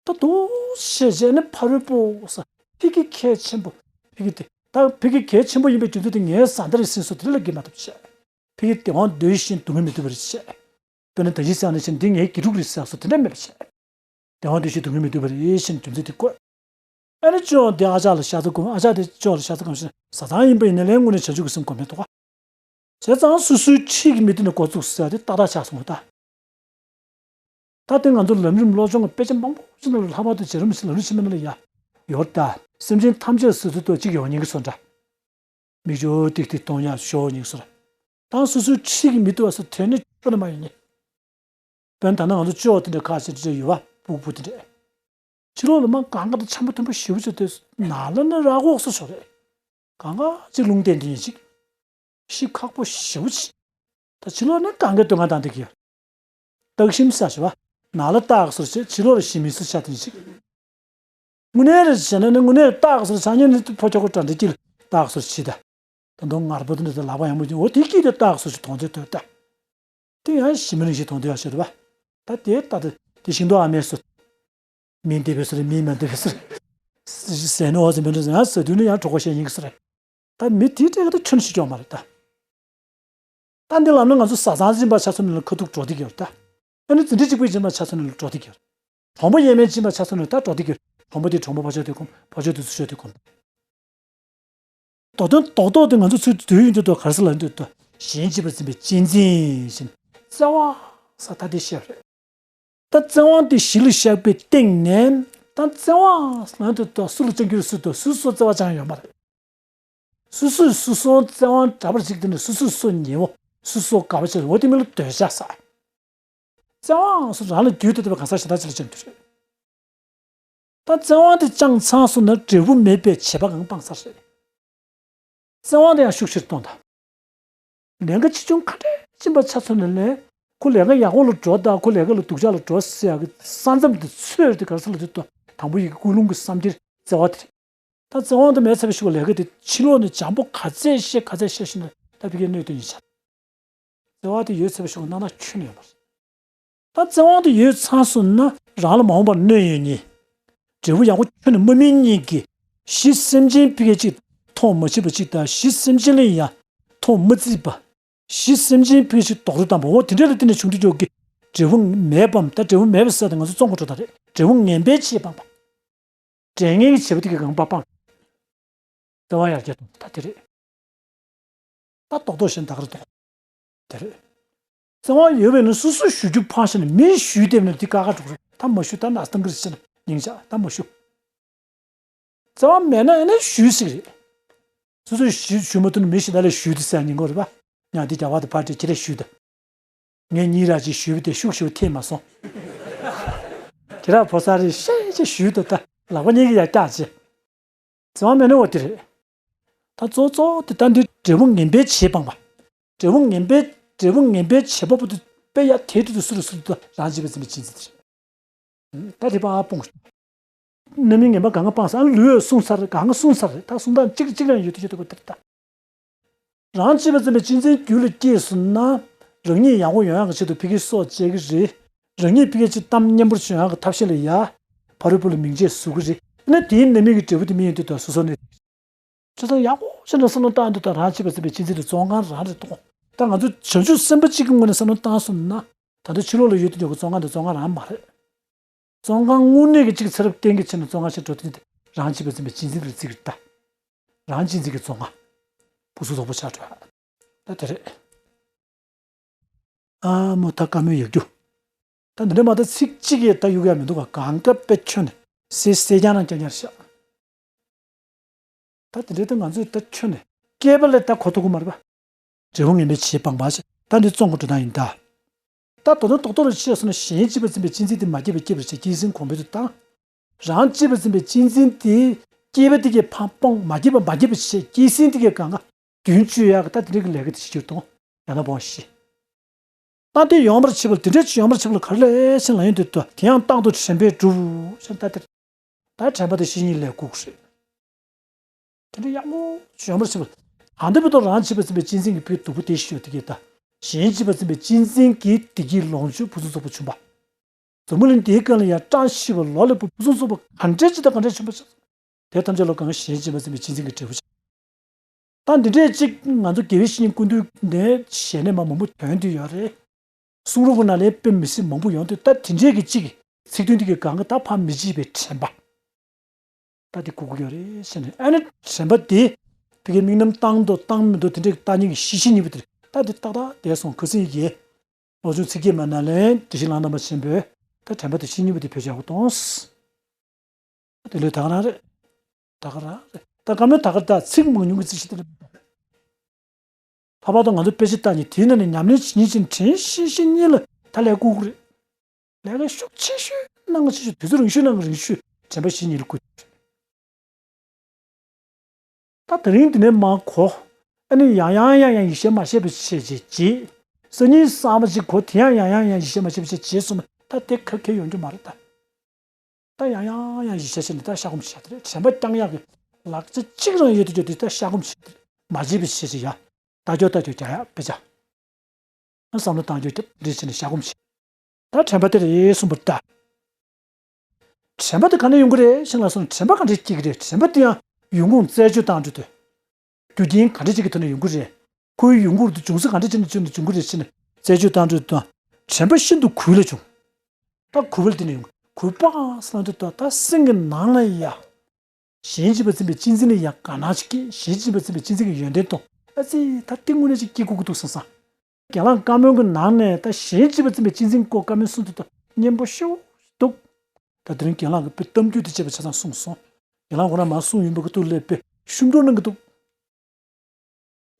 ད་དུ་བཤད་བྱས་ནས་ཕ་རོལ་པོ་ས་ཕི་གི་གལ་ཆེན་པོ་ཕི་གི་དེ་ད་ཕི་གི་གལ་ཆེན་པོ་ཡིན་པའི་རྒྱུ་མཚན་དེ་ངའི་བཟའ་ཟླ་རེད་ཟེར་སོ་དེ་ལ་གི་མ་ཐུབ་བྱས། ཕི་གི་དེ་དབང་འདོད་བཞིན་སྡུག་བསྔལ་མི་འདོད་པ་རེད་བྱས། དཔེར་ན་ད་གིན་ཟེར་ནས་བྱས་འདི་ངའི་དགེ་ཕྲུག་རེད་ཟེར་སོ་དེ་འདྲ་མེད་པ་བྱས། དེ་དབང་འདོད་བཞིན་སྡུག་བསྔལ་མི་འདོད་པ་རེད་བཞིན་རྒྱུ་མཚན་དེ་བཀོད། ཨ་ནི་ཅོ་དེ་ཨ་ཅག་ལ་ཤ་ཚ་སྒོམ་ཨ་ཅག་དེ་ཅོ་ལ་ཤ་ཚ་སྒོམ་ཞིག་བཟའ་ཚང་ཡིན་པ་ཡིན་ན་ལས་དངོས་གནས་བྱང་ཆུབ་ཀྱི་སེམས་སྒོམ་མེད་དོ། བྱས་ཙང་སོ་སོའི་འཁྲིས་ཀྱི་མི་དེ་ནས་འགོ་བཙུགས་ཟེར་ཡ་དེ་ཏག་ཏག་ཆགས་སོང་བ་ད། ད་དེ་ང་ཚོ་ལམ་རིམ་བློ་སྦྱོང་གི་དཔེ་ཆ་མང་པོ་ཞིག་ནང་ལ་ལྷག་པར་དུ་བྱེ་རིམ་ཞིག་ལམ་རིམ་ཕྱི་མ་ནང་ལ་ཡ་ཡོད་ད། སེམས་ཅན་ཐམས་ཅད་སོ་སོའི་ཐོག་གཅིག་ཡོང་ཉེན་གྱི་བཟོ་འདྲ། མིག་ཆུ་ཏིག་ཏིག་གཏོང་ཡ་ཞོག་ཉིག་སོར། ད་སོ་སོའི་འཁྲིས་ཀྱི་མི་ཐུབ་པ་སོ་དོན་ནི་ཆོ་ན་མ་ཡིན་ནི། དཔོན་ད་ནང་ང་ཚོ་ཅོག་དེ་འདྲ་ཁ་ཤས་དེ་འདྲ་ཡོད་བ་སྤུག་སྤུག་དེ་འདྲ། ཕྱི་ལོགས་ལ་མ་གང་ག་དང་འཆམ་པོ་མཐུན་པོ་ཞེ་པོ་ཅིག་དེ་ནང་ལ་ནི་ར་གོག་སོ་ཤོར་རེད། གང་ག་ཅིག་ལུང་བསྟན་དེ་ཡིན་ཅིག་ཤི་ཁག་པོ་ཞེ་པོ་ཅིག་ད་ཕྱི་ལོགས་ནི་གང་གའི་དོན་ང་དང་དེ་གི་ཡོད། སྟག་ཤིང་ས་ཞེས་པ། ནང་ལ་སྟག་སོར་བྱེད་ཕྱི་ལོགས་ལ་ཤི་མི་སོར་ཆ་དེ་ཞིག་དངོས་གནས་རེད་བྱས་ན་ནི་དངོས་གནས་སྟག་སོར་ཆ་ཉིན་ནི་ཕོ་ཁྱོ་གོ་དྲ་འདྲེ་སྐྱིད་ལ་སྟག་སོར་བྱེད་ད། ད་དུང་ངར་པོ་དེ་འདྲ་དེ་ལག་པ་ཡང་མོ་ཅིག་འོ་དེ་སྐྱིད་དེ་སྟག་སོར་ཞིག་མཐོང་དེ་ལྟོས་ད། དེ་ཡང་ཞི་མི་རིང་ཞིག་མཐོང་དེ་ཡང་ཤེས་རེད་པ། ད་དེ་ལྟ་དེ་དེ་ཤིང་ཏོག་ཨ་མའི་སོ། མི་འདི་བས་སོ་རེད་མི་མ་འདི་བས་སོ་རེད། ཟས་ནི་འོ་ཟེར་མི་འདྲ་ཟེར་ཡང་ཟ་དུས་ནི་ཡང་གྲོགས་པོ་བཤད་ཡིན་གི་སོ་རེད། ད་མི་དེའི་གྲས་ཀ་ད་ཁྱོན་ཞིག་ཀྱང་མ་རེད་ད། ད་འདི་ལབ་ན་ང་ཚོ་བཟའ་ཚང་སྦྱིན་པ་ཆ་ཚང་ནི་ལ་ཁ་ཐུག་འགྲོ་བསྡད་ཀྱི་ཡོད་ད། ཨ་ནི་འཛིན་གྲྭ་གཅིག་པུའི་སྦྱིན་པ་ཆ་ཚང་ནི་ལ་འགྲོ་བསྡད་ཀྱི་ཡོད། གྲོགས་པོ་ཡས་མས་སྦྱིན་པ་ཆ་ཚང་ནི་ལ་ད་འགྲོ་བསྡད་ཀྱི་ཡོད། གྲོགས་པོ་དེ་གྲོགས་པོ་ཕོ་ཆོས་དེ་གོམས་ཕོ་ཆོས་དེ་ཚུར་ཆོས་དེ་གོམས། མདོ་དོན་རྡོག་རྡོག་དེ་ང་ཚོ་ཚུར་དུས་ཡུན་དུ་དུ་གར་ས་ལ་འདུག་ཏུ་གཞན་གཅེས་པར་འཛིན་པའི་གཅེས་འཛིན་བཞིན་བརྩེ་བ་ས་ད་དེ་བཤད་རེད། ད་བརྩེ་བ་དེ་གཞི་ལ་བཞག་པའི་སྟེང་ནས་ད་བརྩེ་བ་ལ་འདུག་ཏུ་སུ་ལ་ཅང་གྱུར་སུ་དུ་སུ་སོ་བརྩེ་བ་ཅང་ཡོད་མ་རེད། སོ་སོས་སོ་སོར་བརྩེ་བ་འདྲ་པར་གཅིག་དེ་ནི་སོ་སོས་སོ་ཉེ་བོ་སོ་སོར་དགའ་བ་བྱེད་འོ་དེ་མིན་ལ་འདོད་ཆགས་ས། བརྩེ་བའང་སོ་རང་ལ་རྒྱུད་དེ་ལྟ་བུ་གང་ཟག་གཞན་དག་ཅིག་ལ་ཅང་འདུ་རེད། ད་བརྩེ་བ་དེ་བཅངས་ཚར་སོང་ན་འབྲས་བུ་མེད་པའི་བྱེད་པ་གང་སྤངས་ཚར་རེད། བརྩེ་བ་དེ་ཡང་ཤུགས་ཆེར་གཏོང་དང་། ལས་ཀ་ཆེ་ཆུང་ག་འདྲས་ཕྱིན་པ་ཆ་ཚང་ནས་ལས་ཁོ་ལས་ཀ་ཡག་པོ་ལ་འགྲོ་དང་ཁོ་ལས་ཀ་ལ་སྡུག་ཅག་ལ་འགྲོ་ཟེར་ཡག་གི་ས་མཚམས་དེ་ཚོད་དེ་ག་རེ་ཟེར་ལ་དེ་ལྟོས་དང་པོ་ཡི་གེ་ཀུན་སློང་གི་བསམ་འཁྱེར་བརྩེ་བ་དེ་རེད། ད་བརྩེ་བ་དེ་མེད་ཚར་བའི་ཤུགས་ལས་ཀ་དེ་ཕྱི་ལོགས་ནས་འཇམ་པོ་ག་ཚད་བཤད་ག་ཚད་བཤད་ཤེས་ན་ད་ཕ་གིའི་གནད་དོན་ཡིན་ཤག་བརྩེ་བ་དེ་ཡོད་ཚར་བའི་ཤུགས་སྣང་ན་ཁྱོན་ནས་ཡོད་མ་རེད། ད་བརྩེ་བ་དེ་ཡོད་ཚར་སོང་ན་རང་ལ་མ་འོངས་པར་གནོད་ཡོད་ཉེན། འབྲས་བུ་ཡག་པོ་ཁྱོན་ནས་མ་སྨིན་ཉེན་གྱི་གཞི་སེམས་ཅན་ཕ་གི་ཅིག་མཐོང་མ་མཆིས་པ་ཅིག་དང་གཞི་སེམས་ཅན་ལ་ཡང་མཐོང་མ་བརྩིས་པ། གཞི་སེམས་ཅན་ཕ་གི་ཅིག་རྡོག་རོལ་བཏང་པ་འོ་དེ་འདྲ་ལ་བརྟེན་ནས་བྱུང་དུས་ཀྱོག་གི་འབྲས་བུ་མེད་པའམ་ད་འབྲས་བུ་མེད་པ་ཟེར་ཏེ་ང་ཚོ་བཙོང་གི་འགྲོ་ད་རེད་འབྲས་བུ་ངན་པའི་ཆེད་སྤངས་པ། འབྲས་ངན་གྱི་བྱེད་པ་དེ་གི་གང་པ་སྤངས། བརྩེ་བ་ཡར་རྒྱས་གཏོང་ད་དེ་རེད། ད་རྡོག་རྡོག་བཞིན་ད་ག་རེ་རྡོག་དེ་རེད། བརྩེ་བ་ཡོད་པས་ན་སོ་སོས་ཞུ་རྒྱུ་ཕངས་ཤེ་ན་མིས་ཞུས་བསྡད་ན་དེ་ཀ་ཁ་འགྲོ་གི་རེད་ད་མ་ཞུ་ད་ན་སྟངས་ཀི་རེད་ཟེར་ན་སྙིང་རྗེ་ད་མ་ཞུ། བརྩེ་བ་མེད་ན་ཨེ་ན་ཞུས་ཟིག་རེད། སོ་སོས་ཞུ་ཞུ་མ་ཐུབ་ན་མི་ཞིག་ད་ལས་ཞུས་དུ་ཟེར་སྙིང་གོ་རེད་པ། ཉག་འདི་རྒྱ་བ་དེ་ཕར་དེ་ཁྱེད་རས་ཞུས་ད། ངས་གཉིས་ར་ཅིག་ཞུས་པ་དེ་ཤུགས་ཞུ་ཐེབས་མ་སོང་། ཁྱེད་ར་ཕོ་གསར་རེད་ཤེས་ཅིག་ཞུས་ད་ད་ལག་པ་གཉིས་ཀྱི་ཡར་བཀྱག་ཅིག་བརྩེ་བ་མེད་ན་འོ་དེ་རེད། ད་གཙོ་གཙོ་དེ་ད་འདི་འབྲས་བུ་ངན་པའི་བྱེད་སྤངས་པ། འབྲས་བུ་ངན་པའི་འབྲས་བུ་ངན་པའི་བྱེད་པ་པོ་དེ་དཔེ་ཡ་དེ་དུ་དུ་སུ་རུ་སུ་རུ་དུ་རང་བྱེད་པའི་འཛིན་པའི་ཅིན་ཙི་དེ་རེད། ད་དེ་པ་ཨ་སྤུངས། རྣམ་སྨིན་ངན་པ་གང་ག་སྤངས་ཚར། ཨ་ནི་ལུས་ཡོད་གསུངས་ཚར། གང་ག་གསུངས་ཚར་རེད། ད་གསུང་སྟངས་གཅིག་གཅིག་རང་ཡོད་དུ་ཡོད་དུ་གོ་དེར་ད། རང་གཅེས་པར་འཛིན་པའི་གཅེས་འཛིན་རྒྱུད་ལ་སྐྱེས་སོང་ན། རང་ཉིད་ཡག་པོ་ཡོང་ཡག་གི་ཆེད་དུ་ཕ་གིར་སྲོག་བཅད་ཀྱི་རེད། རང་ཉིད་ཕ་གིར་ཅིག་གཏམ་སྙན་པོ་བྱུང་ཡག་གི་ཐབས་ཤེས་ལ་ཡ། ཕ་རོལ་པོ་ལ་མིང་ཆད་བཟོ་གི་རེད། ཨ་ནི་དེའི་རྣམ་སྨིན་གྱི་འབྲས་བུ་དེ་མི་ཡོང་དུས་ད་སོ་སོ་ནས། བྱས་ཙང་ཡག་པོ་བྱས་ནས་བསམ་བློ་བཏང་དུས་ད་རང་གཅེས་པར་འཛིན་པའི་གཅེས་འཛིན་དེ་བཙོན་ཁང་རང་རེད་དོ། ད་ང་ཚོ་བྱང་ཆུབ་སེམས་དཔའ་གཅིག་གི་ངོས་ནས་བསམ་བློ་བཏང་སོང་ན། ད་ལྟ་ཕྱི་ལོགས་ལ་ཡོད་དུ་ཡོད་ཀྱི་བཙོན་ཁང་དེ་བཙོན་ཁང་རང་མ་རེད། བཙོན་ཁང་དངོས་གནས་ཀྱི་གཅིག་ཚེ་རབས་གཏན་འཁེལ་བྱས་ནས་བཙོན་ཁང་ཞིག་འགྲོ་དུས་དེ་རང་གཅེས་པར་འཛིན་པའི་གཅེས་འཛིན་དེ་ལ་བརྩི་གི་རེད་ད། རང་གཅེས་འཛིན་གྱི་བཙོན་ཁང་། ཕུན་སུམ་ཚོགས་པོ་ཆགས་འགྲོ་ཡ། ད་དེ་རེད། ཨ་མོ་ད་བཀའ་མོལ་ཡག་རྒྱུ། ད་འདི་འདྲ་མ་ད་ཚིག་གཅིག་གིས་ད་གཡུག་ཡ་མི་འདུག་ག་གང་ག་དཔེ་ཁྱོན་ནས་སེ་སེ་རྐྱང་རང་རྐྱང་རྐྱང་རེད་ཤག་ད་དེ་འདྲའི་ད་ང་ཚོས་ད་ཁྱོན་ནས་སྐྱེས་པ་ལས་ད་གོ་ཐུབ་ཀྱི་མ་རེད་པ། འབྲས་བུ་ངན་པའི་བྱེད་སྤངས་པ་ཞེས་ད་འདི་བཙོན་གྱི་འགྲོ་སྟངས་ཡིན་ད། ད་དོ་དོན་རྡོག་རྡོག་ལ་བཤད་སོང་ན་གཞན་གཅེས་པར་འཛིན་པའི་གཅེས་འཛིན་དེ་མ་སྐྱེས་པ་སྐྱེས་པར་བྱེད་ཀྱི་སེམས་གོང་འཕེལ་དུ་བཏང་། རང་གཅེས་པར་འཛིན་པའི་གཅེས་འཛིན་དེ་སྐྱེས་པ་དེ་གས་ཕར་སྤོང་མ་སྐྱེས་པ་མ་སྐྱེས་པ་བྱེད་ཀྱི་སེམས་དེ་གས་གང་ག་རྒྱུན་གཅོད་ཡག་གི་ད་དེ་འདྲའི་གི་ལས་ཀ་དེ་བྱེད་རྒྱུར་གཏོང་ཡང་ན་སྤོང་ཤི། ད་དེ་ཡོང་བར་བྱེད་པ་དེ་འདྲའི་ཡོང་བར་བྱེད་པ་ལ་ག་རེ་ལས་ཕྱིན་ལ་ཡོང་དུས་ད་དེ་ཡང་རྟག་ཏུ་དྲན་པས་སྒྲུབ་ཞེས་ད་དེར། ད་དྲན་པ་དེ་བཤེས་གཉེན་ལས་བཀུག་རེད། དེ་འདྲ་ཡག་མོ་ཡོང་བར་བྱེད་པ། ཨ་འདི་བུ་དང་རང་གཅེས་པར་འཛིན་པའི་གཅེས་འཛིན་གྱི་བུའི་སྡུག་པོ་དེ་ཤོད་དེ་གས་ད། གཞན་གཅེས་པར་འཛིན་པའི་གཅེས་འཛིན་གྱི་བདེ་སྐྱིད་ལོངས་སྤྱོད་ཕུན་སུམ་ཚོགས་པོ་བྱུང་བ། འཛམ་བུ་གླིང་འདིའི་སྒང་ལ་ཡང་བཀྲ་ཤིས་པ་ལོ་ལེགས་པ་ཕུན་སུམ་ཚོགས་པ་ག་འདྲས་ཅི་དང་ག་འདྲས་བྱུང་བ་ཞིག་དེ་ཐམས་ཅད་ལ་གང་གཞན་གཅེས་པར་འཛིན་པའི་གཅེས་འཛིན་གྱི་འབྲས་བུ་ཆགས། ད་འདི་འདྲས་ཅིག་ང་ཚོ་དགེ་བའི་བཤེས་གཉེན་སྐུ་མདུན་ནས་ཞལ་ནས་མ་མང་པོ་ཐོན་དུས་ཡོད་རེད། གསུང་རབ་ཀྱི་ནང་ལས་དཔེ་མི་སྲིད་མང་པོ་ཡོང་དུས་ད་དེ་འདྲས་ཀྱི་ཅིག་ཚིག་དོན་འདི་གའི་སྒང་ག་ད་ཕར་མི་བརྗེད་པའི་དྲན་པ། ད་དེ་དགོས་ཀྱི་ཡོད་རེད་ཟེར་ནས་ཨ་ནི་དྲན་པ་དེ་ཕ་གིའི་དམིགས་རྣམ་བཏང་འདུག་བཏང་མི་འདུག་དེ་འདྲའི་ལྟ་མཁན་གྱི་ཤེས་བཞིན་གཉིས་པོ་དེ་རེད། ད་དེ་ཏག་ཏག་བསྡད་སོང་། ཁུ་སིམ་ཡི་གེ་ལོ་ཆུང་ཚིག་བརྒྱད་མ་ན་ལན་འདྲི་ཞིག་ལངས་དང་མ་ཆེན་པོས་ད་དྲན་པ་དེ་ཤེས་གཉིས་པོ་དེ་བེད་སྤྱོད་ཡག་པོ་གཏོང་། དེ་ལས་ད་ག་རང་རེད། ད་ག་རང་རེད། ད་ག་མེད་ད་ག་ད་ཚིག་མང་ཉུང་གི་ཚིག་ཤིག་དེ་ལས་མེད་པ་རེད། ཕ་བ་དང་ང་ཚོ་དཔེ་ཆ་ལྟ་ཉིན་དེའི་ནང་ནས་ཉམས་ལེན་བྱེད་ཉིན་ཕྱིན་དྲན་ཤེས་ཤེས་གཉིས་ལ་ད་ལས་བཀུག་གི་རེད། ལས་ཀ་ཤུགས་ཆེ་ཤོས་གནང་གི་ཆེ་ཤོས་དུས་ཚོད་རིང་ཤོས་གནང་གི་རིང་ཤོས་དྲན་པ་ཤེས་གཉིས་ལ་བཀུག་གི་རེད། ད་དེ་རིང་འདི་ནས་མར་གོ། ཨ་ནི་ཡང་ཡང་ཡང་ཡང་ཡིད་ཆེས་མ་བྱས་པ་བྱས་བྱས་བྱས། སང་ཉིན་གསར་པ་ཅིག་གོ་དེ་ཡང་ཡང་ཡང་ཡང་ཡིད་ཆེས་མ་བྱས་པ་བྱས་བྱས་སོང་ན་ད་དེ་ཁ་ཁེ་ཡོང་རྒྱུ་མ་རེད་ད། ད་ཡང་ཡང་ཡང་ཡིད་ཆེས་བྱས་ནས་ད་ཤ་སྐོམ་བྱས་དེ་རེད། དྲན་པ་བསྐྱང་ཡག་གི་ལག་ཆ་གཅིག་རང་ཡོད་དུ་ཡོད་དུས་ད་ཤ་སྐོམ་བྱས་དེ་རེད། མ་བྱས་པ་བྱས་བྱས་ཡ། ད་སྐྱོ་ད་སྐྱོ་རྒྱག་ཡག་དཔེ་ཆ། བསམ་བློ་བཏང་རྒྱུ་རྒྱབ་འདྲེ་བྱས་ནས་ཤ་སྐོམ་བྱས། ད་དྲན་པ་དེ་རེད་གསུངས་པ་རེད་ད། དྲན་པ་དེ་ག་ནས་ཡོང་གི་རེད་ཤིང་ལ་སོང་དྲན་པ་ག་འདྲས་སྐྱེ་གི་རེད། དྲན་པ་དེ་ཡང་ཡོང་ཁུངས་རྩད་གཅོད་བཏང་འགྲོ་དུས། རྒྱུ་རྐྱེན་ག་འདྲས་ཅིག་གི་ཐོག་ནས་ཡོང་གི་རེད། ཁོའི་ཡོང་ཁུངས་དེ་འབྱུང་ས་ག་འདྲས་ཅིག་ནས་བྱུང་ནས་འབྱུང་གི་རེད་ཟེར་ནས་རྩད་གཅོད་བཏང་འགྲོ་དུས་དྲན་པ་ཤིན་ཏུ་གུས་ལ་བྱུང་། ད་གུས་པ་ལ་དེ་ནས་ཡོང་གི་གུས་པ་ཟེར་ན་དེ་ད་ད་སེམས་ཀྱི་ནང་ལ་ཡ། གཞན་གཅེས་པར་འཛིན་པའི་གཅེས་འཛིན་ལ་ཡང་དགའ་སྣང་ཅིག་སྐྱེས། གཞན་གཅེས་པར་འཛིན་པའི་གཅེས་འཛིན་གྱི་ཡོན་ཏན་དང་ཨ་ཙི་ད་ཏིང་ངུ་ནས་ཅིག་སྐྱེ་དགོས་ཀྱི་འདུག་བསམ་བསམ། རྒན་ལགས་བཀའ་མོལ་གྱི་ནང་ནས་ད་གཞན་གཅེས་པར་འཛིན་པའི་གཅེས་འཛིན་སྐོར་བཀའ་མོལ་གསུངས་དུས་ད་སྙན་པོ་ཤོས་འདུག་ད་དེ་རིང་རྒན་ལགས་ཀྱིས་དཔེ་གཏམ་རྒྱུད་དེ་བྱས་པ་ཆ་ཚང་གསུངས་སོང་། རྒན་ལགས་ཁོ་རང་མར་གསུངས་ཡོང་པའི་སྐབས་དུ་སླེབས་པའི་ཤུགས་འགྲོ་གནང་གི་འདུག་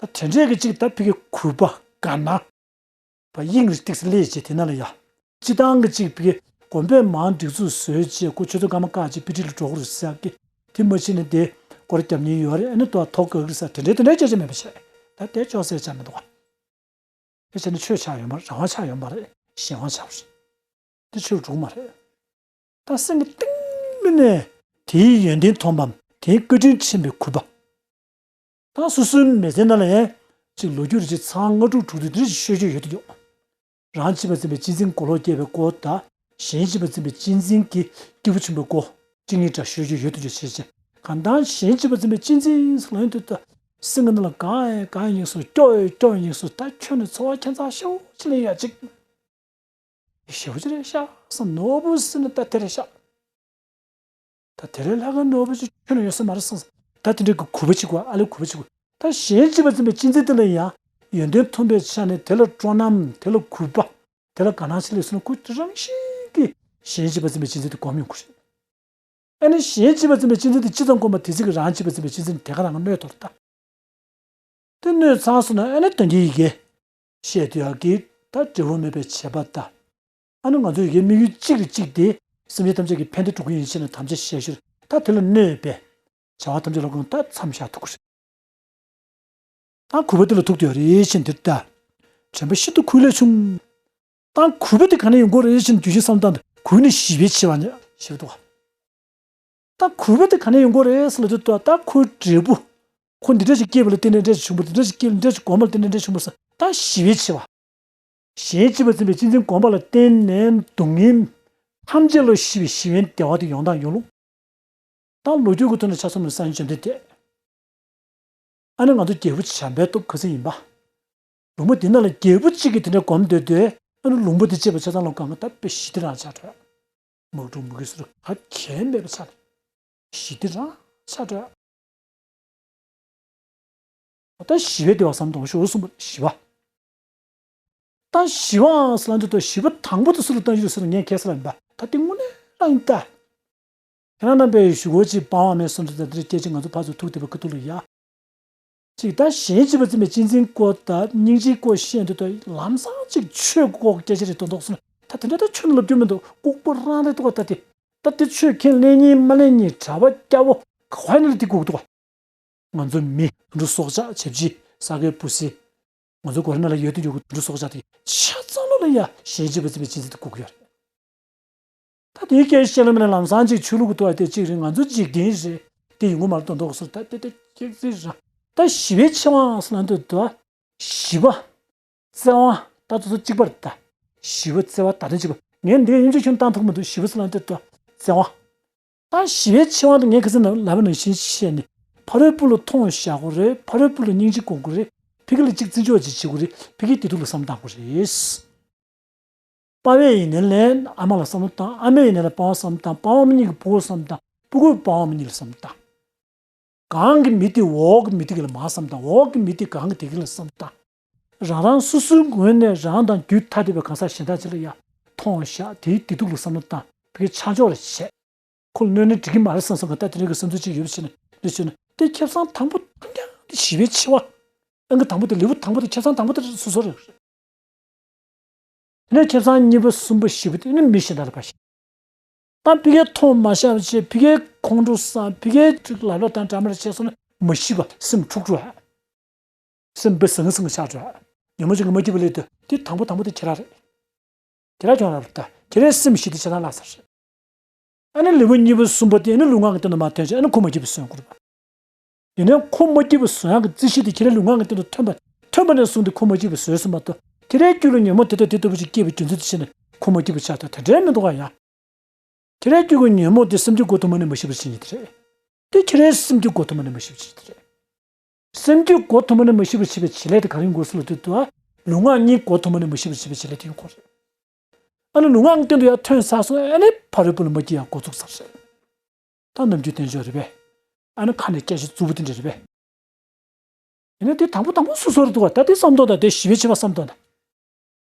ད་དེ་འདྲས་ཀྱི་ཅིག་ད་ཕ་གི་གུས་པ་དགའ་སྣང་། བ་དབྱིངས་རུ་ཏིག་སེ་སླེབས་བྱས་དེ་ན་ལ་ཡ། སྤྱི་བཏང་གི་ཅིག་ཕ་གི་དགོན་པས་མང་སྒྲིག་འཛུགས་བཟོས་བྱས་ཁོ་ཆུ་ཚོད་སྐར་མ་བཀག་ཅིག་པི་ཊི་ལ་འགྲོ་དགོས་རེད་ཟེར་གི། དེ་མ་ཕྱིན་ནས་དེ་སྐོར་རྒྱབ་མཁན་ཡོད་རེད། ཨ་ནི་ཏོག་ཐོག་ག་གི་རེད་ཟེར་དེ་འདྲའི་དེ་འདྲའི་སྐད་ཆ་མེད་པ་བྱས། ད་དེ་ཅོག་ཟེར་ཆ་མི་འདུག་ག་དེ་བྱས་ན་ཆོས་ཆགས་ཡོད་མ་རེད། རང་དབང་ཆགས་ཡོད་མ་རེད། གཞན་དབང་ཆགས་པ་རེད། དེ་ཆོས་འགྲོ་གི་མ་རེད། ད་སེམས་ཀྱི་གཏིང་མི་ནས་དེའི་ཡོན་ཏན་མཐོང་བའམ་དེའི་བཀའ་དྲིན་དྲན་པའི་གུས་པ། ད་སོ་སོའི་མི་ཚེ་ནང་ལ་ཡང་ཅིག་ལོ་རྒྱུས་རེ་ཅིག་ཚར་ལྔ་དྲུག་དྲུག་དུས་འདིར་ཤོད་རྒྱུ་ཡོད་དུ་འཇོག་རང་གཅེས་པར་འཛིན་པའི་གཅེས་འཛིན་གོ་ལོག་རྒྱས་པའི་སྐོར་དང་གཞན་གཅེས་པར་འཛིན་པའི་གཅེས་འཛིན་གྱི་སྐྱེས་བུ་ཆུང་བའི་སྐོར་གཅིག་གཉིས་འདྲ་ཤོད་རྒྱུ་ཡོད་དུ་འཇོག་བྱས་བྱས་གང་ལྟར་གཞན་གཅེས་པར་འཛིན་པའི་གཅེས་འཛིན་ཟེར་ལབ་ཡོང་དུས་ད་སེམས་ཀྱི་ནང་ལ་གང་ཡང་གང་ཡིན་སོ་སྐྱོ་ཡང་སྐྱོ་ཡིན་སོ་ད་ཁྱོད་ནི་འཚོ་བ་ཁྱད་མཚར་ཤོས་ཅིག་ལ་ཡ་ཅིག་ཞེ་པོ་ཅིག་རེད་ཤག་བསམ། ནོར་བུ་ཟེར་ན་ད་དེ་རེད་ཤག་ད་དེ་རེད་ལྷག་ག་ནོར་བུ་ཅིག་ཁྱོན་ནས་ཡོད་ས་མ་རེད་བསམ། ད་དེ་འདྲའི་གི་གུས་པ་ཅིག་དགོས། ཨ་ལས་གུས་པ་ཅིག་དགོས། ད་གཞན་གཅེས་པར་འཛིན་པའི་གཅེས་འཛིན་དེ་ལ་ཡང་ཡོན་ཏན་མཐོན་པོའི་ཆ་ནས་དེ་ལ་སྤྲོ་སྣང་། དེ་ལ་གུས་པ། དེ་ལ་དགའ་སྣང་ཆེ་ལས་སོང་ན་ཁོ་རང་བཞིན་གྱིས་གཞན་གཅེས་པར་འཛིན་པའི་གཅེས་འཛིན་དེ་སྒོམ་ཡོང་གི་རེད། ཨ་ནི་གཞན་གཅེས་པར་འཛིན་པའི་གཅེས་འཛིན་དེ་ཅི་ཙམ་སྒོམ་པ་དེ་ཙམ་གྱིས་རང་གཅེས་པར་འཛིན་པའི་གཅེས་འཛིན་དེ་ག་རང་གི་གནོད་དོར་ད། དེ་གནོད་ཚར་སོང་ན་ཨ་ནི་དོན་གྱི་ཡི་གེ་བཤད་དུ་ཡག་གི་ད་འབྲས་བུ་མེད་པའི་བྱེད་པ་ད། ཨ་ནི་ང་ཚོ་ཡི་གེ་དམིགས་ཡུལ་གཅིག་རེ་གཅིག་དེ་སེམས་ཅན་ཐམས་ཅད་ཀྱི་ཕན་བདེ་སྒྲུབ་ཀྱི་ཡིན་ཞེས་ནས་དམ་བཅའ་བཞེས་ཞོར་ད་དེ་ལ་གནོད་པའི་བྱ་བ་ཐམས་ཅད་ལ་གང་ད་མཚམས་བཞག་ཐུབ་ཀྱི་རེད། ད་གུས་པ་དེ་ལ་ཐུག་དུ་ཡོད་རེད་ཕྱིན་དེར་ལྟ། དྲན་པ་ཤིན་ཏུ་གུས་ལས་བྱུང་། ད་གུས་པ་དེ་ག་ནས་ཡོང་དགོས་རེད་ཕྱིན་རྒྱུ་ཞིག་བསམ་སྟངས་དེ་གུས་ནས་ཞི་བའི་ཆེ་བ་ཉག་ཞེས་པ་འདུག་ག་ད་གུས་པ་དེ་ག་ནས་ཡོང་གི་རེད་ཟེར་ལབ་དུས། ད་ད་ཁོའི་འབྲས་བུ། ཁོ་འདི་འདྲ་ཞིག་སྐྱེས་པ་ལ་བརྟེན་ནས་འདི་འདྲ་ཞིག་བྱུང་བ། འདི་འདྲ་ཞིག་སྐྱེས་ལ་འདི་འདྲ་ཞིག་གོམས་པ་ལ་བརྟེན་ནས་འདི་འདྲ་ཞིག་བྱུང་བ་ཟེར། ད་ཞི་བའི་ཆེ་བ། གཞན་གཅེས་པར་འཛིན་པའི་གཅེས་འཛིན་གོམས་པ་ལ་བརྟེན་ནས་སྡུག་བསྔལ་ཐམས་ཅད་ལ་ཞི་བའི་ཞི་བའི་བདེ་བ་དེ་ཡོང་དང་ཡོང་ལུགས། ད་ལོ་རྒྱུས་ཀྱི་ཐོག་ནས་ཆ་མཚོན་ན་སངས་རྒྱས་བཅོམ་ལྡན་འདས། ཨ་ནི་ང་ཚོ་རྒྱལ་པོ་བྱམས་པའི་སྟོབས་ག་ཚོད་ཡིན་པ། ལུང་པ་འདི་ནང་ལ་རྒྱལ་པོ་གཅིག་གིས་དེ་འདྲ་སྒོམ་སྡོད་དུས། ཨ་ནི་ལུང་པ་འདི་བཅད་པ་ཆ་ཚང་ལ་གང་ག་ད་དཔེ་ཞི་བདེ་རང་ཆགས་འགྲོ། མུ་གེ་མུ་གེ་ཟེར་ག་གེ་མེད་པ་ཆགས་ནས་ཞི་བདེ་རང་ཆགས་འགྲོ། ད་ཞི་བའི་བདེ་བ་བསམ་དང་ཞོར་གསུངས་པ་ཞི་བ། ད་ཞི་བའང་ཟེར་ལབ་དུས། ད་ཞི་བ་དང་པོ་དེ་སུ་ལ་བཏང་ཡོད་ཟེར་ན་ངས་ཁས་ལེན་པ་ད་དེ་དངོས་གནས་རང་ཡིན་ད། ཁྱེད་རང་རྣམ་པས་ཞུ་སྒོ་ཅིག་སྤང་བ་མེད་སོང་ཙང་། ད་འདིར་སྐད་ཅིག་ང་ཚོ་ཕར་ཚུར་ཐུག་བསྡད་པའི་ཁ་ཐུག་ལ་ཡ། ཅིག་ད་གཞན་གཅེས་པར་འཛིན་པའི་གཅེས་འཛིན་སྐོར་དང་སྙིང་རྗེའི་སྐོར་བཤད་འདུག་ད་ལམ་སང་ཅིག་ཆོས་སྐོར་སྐད་ཆ་རེ་འདོན་འདུག་ཟེར་ན། ད་དེ་འདྲ་ད་ཆོས་ནང་ལབ་རྒྱུ་མི་འདུག་ལྐུགས་པ་རང་རེད་འདུག་ད་དེ་ད་དེ་ཆོས་ཁས་ལེན་གཉིས་མ་ལེན་གཉིས། གྲྭ་པ་སྐྱ་བོ་ག་བ་ནས་ལ་དེ་སྒུག་འདུག་ང་ཚོ་མི་དུད་འགྲོ་སྲོག་ཆགས་ཆབ་ཆི་ས་གའི་བུ་སྲི། ང་ཚོ་གོ་རེ་ན་ལ་ཡོད་དུ་ཡོད་གི་དུད་འགྲོ་སྲོག་ཆགས་དེ་ཆ་ཚང་ལོ་ལ་ཡ་གཞན་གཅེས་པར་འཛིན་པའི་གཅེས་འཛིན་དེ་སྒུག་གི་ཡོད་རེད། ད་དེའི་སྐད་བཤད་ལ་མིན་ན་ལམ་སང་ཅིག་ཆོས་ལུགས་ཀྱི་ཐོག་དེ་གཅིག་རེད། ང་ཚོ་འཇིག་རྟེན་རེད། དེ་ཡོང་གི་མ་རེད་དོ་འདོགས་སོ། ད་དེ་དེ་སྐྱེག་རྩིས་ར། ད་ཞི་བའི་ཆེ་བའང་ཟེར་ན་འདོད་དོ། ཞི་བ། བརྩེ་བ་ད་དུ་སུ་གཅིག་པ་རེད་ད། ཞི་བ་བརྩེ་བ་ད་དོན་གཅིག་པ། ངས་འདི་ཡིན་གཅིག་ཁྱོན་བཏང་ཐུབ་མི་འདུག་ཞི་བ་ཟེར་ན་འདོད་དོ། བརྩེ་བ། ད་ཞི་བའི་ཆེ་བ་དེ་ངས་ཁ་སང་ལབ་པ་ནང་བཞིན་བཤད་ནས། ཕ་རོལ་པོ་ལ་མཐོང་བཞག་དགོས་རེད། ཕ་རོལ་པོ་ལ་སྙིང་རྗེ་སྒོམ་དགོས་རེད། ཕ་གི་ལ་གཅིག་བརྩི་འཇོག་ཅིག་བྱེད་དགོས་རེད། ཕ་གིའི་བདེ་སྡུག་ལ་བསམ་བཏང་དགོས་རེད། པ་ཕས་ཡིན་ནའི་ལས་ཨ་མ་ལ་བསམ་བློ་བཏང་། ཨ་མས་ཡིན་ནའི་ལས་པ་ཕར་བསམ་བློ་བཏང་། པ་ཕ་མ་གཉིས་ཀྱིས་བུ་བསམ་བློ་བཏང་། བུ་གུས་པ་ཕ་མ་གཉིས་ལ་བསམ་བློ་བཏང་། གང་གི་མི་དེ་འོག་གི་མི་དེ་ག་ལ་མར་བསམ་བློ་བཏང་། འོག་གི་མི་དེ་གང་གི་དེ་ག་ལ་བསམ་བློ་བཏང་། རང་རང་སོ་སོའི་ངོས་ནས་རང་དང་རྒྱུད་ཐ་དད་པའི་གང་ཟག་གཞན་དག་ཅིག་ལ་ཡ་མཐོང་བཞག་དེའི་བདེ་སྡུག་ལ་བསམ་བློ་བཏང་། ཕ་གིར་ཆ་འཇོག་རེ་བྱས། ཁོ་ལ་གནོད་ན་འགྲིག་གི་མ་རེད་བསམ་བསམ་ག་ད་དེ་འདྲ་གི་བསམ་ཚུལ་ཅིག་ཡོད་པ་བྱས་ནས་འདི་བྱས་ན། དེ་ཁེ་བཟང་དང་པོ་ཐམས་ཅད་དེ་ཞི་བའི་ཆེ་བ། ཨང་ཀི་དང་པོ་དེ། ལེའུ་དང་པོ་དེ། ཁེ་བཟང་དང་པོ་དེ་སོ་སོ་རེད། དེ་ནས་ཁེ་བཟང་གཉིས་པ་གསུམ་པ་བཞི་པ་དེ་ནི་མི་གཞན་དག་ལ་ཕར་ཞིག་ད་ཕ་གིར་མཐོང་མ་བཞག་པ་བྱས། ཕ་གིར་ཁོང་ཁྲོ་ཟ། ཕ་གིར་ཅིག་ལབ་ལབ་དང་འདྲ་མི་འདྲ་བྱས་སོང་ན་མ་ཤི་བ། སེམས་འཁྲུག་འགྲོ་ཨ། སེམས་དཔེ་ཟང་ཟིང་ཆགས་འགྲོ་ཨ། ཉོན་མོངས་ཅན་གྱིས་མ་སྐྱིད་པ་ལས་དུ་དེ་དང་པོ་དང་པོ་དེ་ཁྱེད་རང་རེད། ཁྱེད་རང་ཁྱོད་རང་རེད་ད། ཁྱེད་རའི་སེམས་ཤིག་དེ་ཁྱེད་རང་ལ་ཟེར། ཨ་ནི་ལེའུ་གཉིས་པ་གསུམ་པ་དེ་ནི་ལུས་ངག་གི་སྟེང་དུ་མར་ཐོན་བྱས། ཨ་ནི་ཁོ་མ་སྐྱིད་པ་བཟོ་ཡོང་གི་རེད་པ། ཡིན་ནའི་ཁོ་མ་སྐྱིད་པ་བཟོ་ཡག་གི་རྩིས་གཞི་དེ་ཁྱེད་རའི་ལུས་ངག་གི་སྟེང་དུ་ཐོན་པ། ཐོན་པ་ནས་བཟུང་སྟེ་ཁོ་མ་སྐྱིད་པ་བཟོས་སོང་མ་གཏོགས། ཁྱེད་རའི་རྒྱུད་ལ་ཉོན་མོངས་དེ་ལྟ་དེ་ལྟ་བུ་ཅིག་སྐྱེས་པའི་རྒྱུ་མཚན་དེ་བྱས་ནས་ཁོ་མ་སྐྱིད་པ་ཆགས་དང་དེ་འདྲའི་མི་འདུག་ག་ཡ། ཁྱེད་རའི་རྒྱུད་ཀྱི་ཉོན་མོངས་དེ་སེམས་རྒྱུད་མགོ་ཐུག་མ་ནས་མ་ཞི་བར་བྱེད་མཁན་དེ་རེད། དེ་ཁྱེད་རའི་སེམས་རྒྱུད་མགོ་ཐུག་མ་ནས་མ་ཞི་བར་བྱེད་མཁན་དེ་རེད། སེམས་རྒྱུད་མགོ་ཐུག་མ་ནས་མ་ཞི་བར་བྱེད་པའི་བྱེད་ལས་དེ་ག་རེ་ཡིན་དགོས་ཟེར་ལབ་དུས། ལུས་ངག་གཉིས་མགོ་ཐུག་མ་ནས་མ་ཞི་བར་བྱེད་པའི་བྱེད་ལས་དེ་ཡིན་དགོས་རེད། ཨ་ནི་ལུས་ངག་གི་སྟེང་དུ་ཡར་ཐོན་ཚར་སོང་། ཨ་ནི་ཕ་རོལ་པོ་ལ་མ་སྐྱིད་ཡག་འགོ་ཚུགས་ཚར་རེད། ད་ནམ་རྒྱུན་བསྟན་བཅོས་རེད་པས། ཨ་ནི་ཁ་ནས་སྐད་ཆ་རྫུན་པོ་དེ་འདྲ་རེད་པས། ཡིན་ན་དེ་དང་པོ་དང་པོ་སོ་སོ་རེད་འདུག་ག་ད་དེ་བསམ་དོན་དང་དེ་ཞི་བའི་ཆེ་བ་བསམ་དོན་དང་།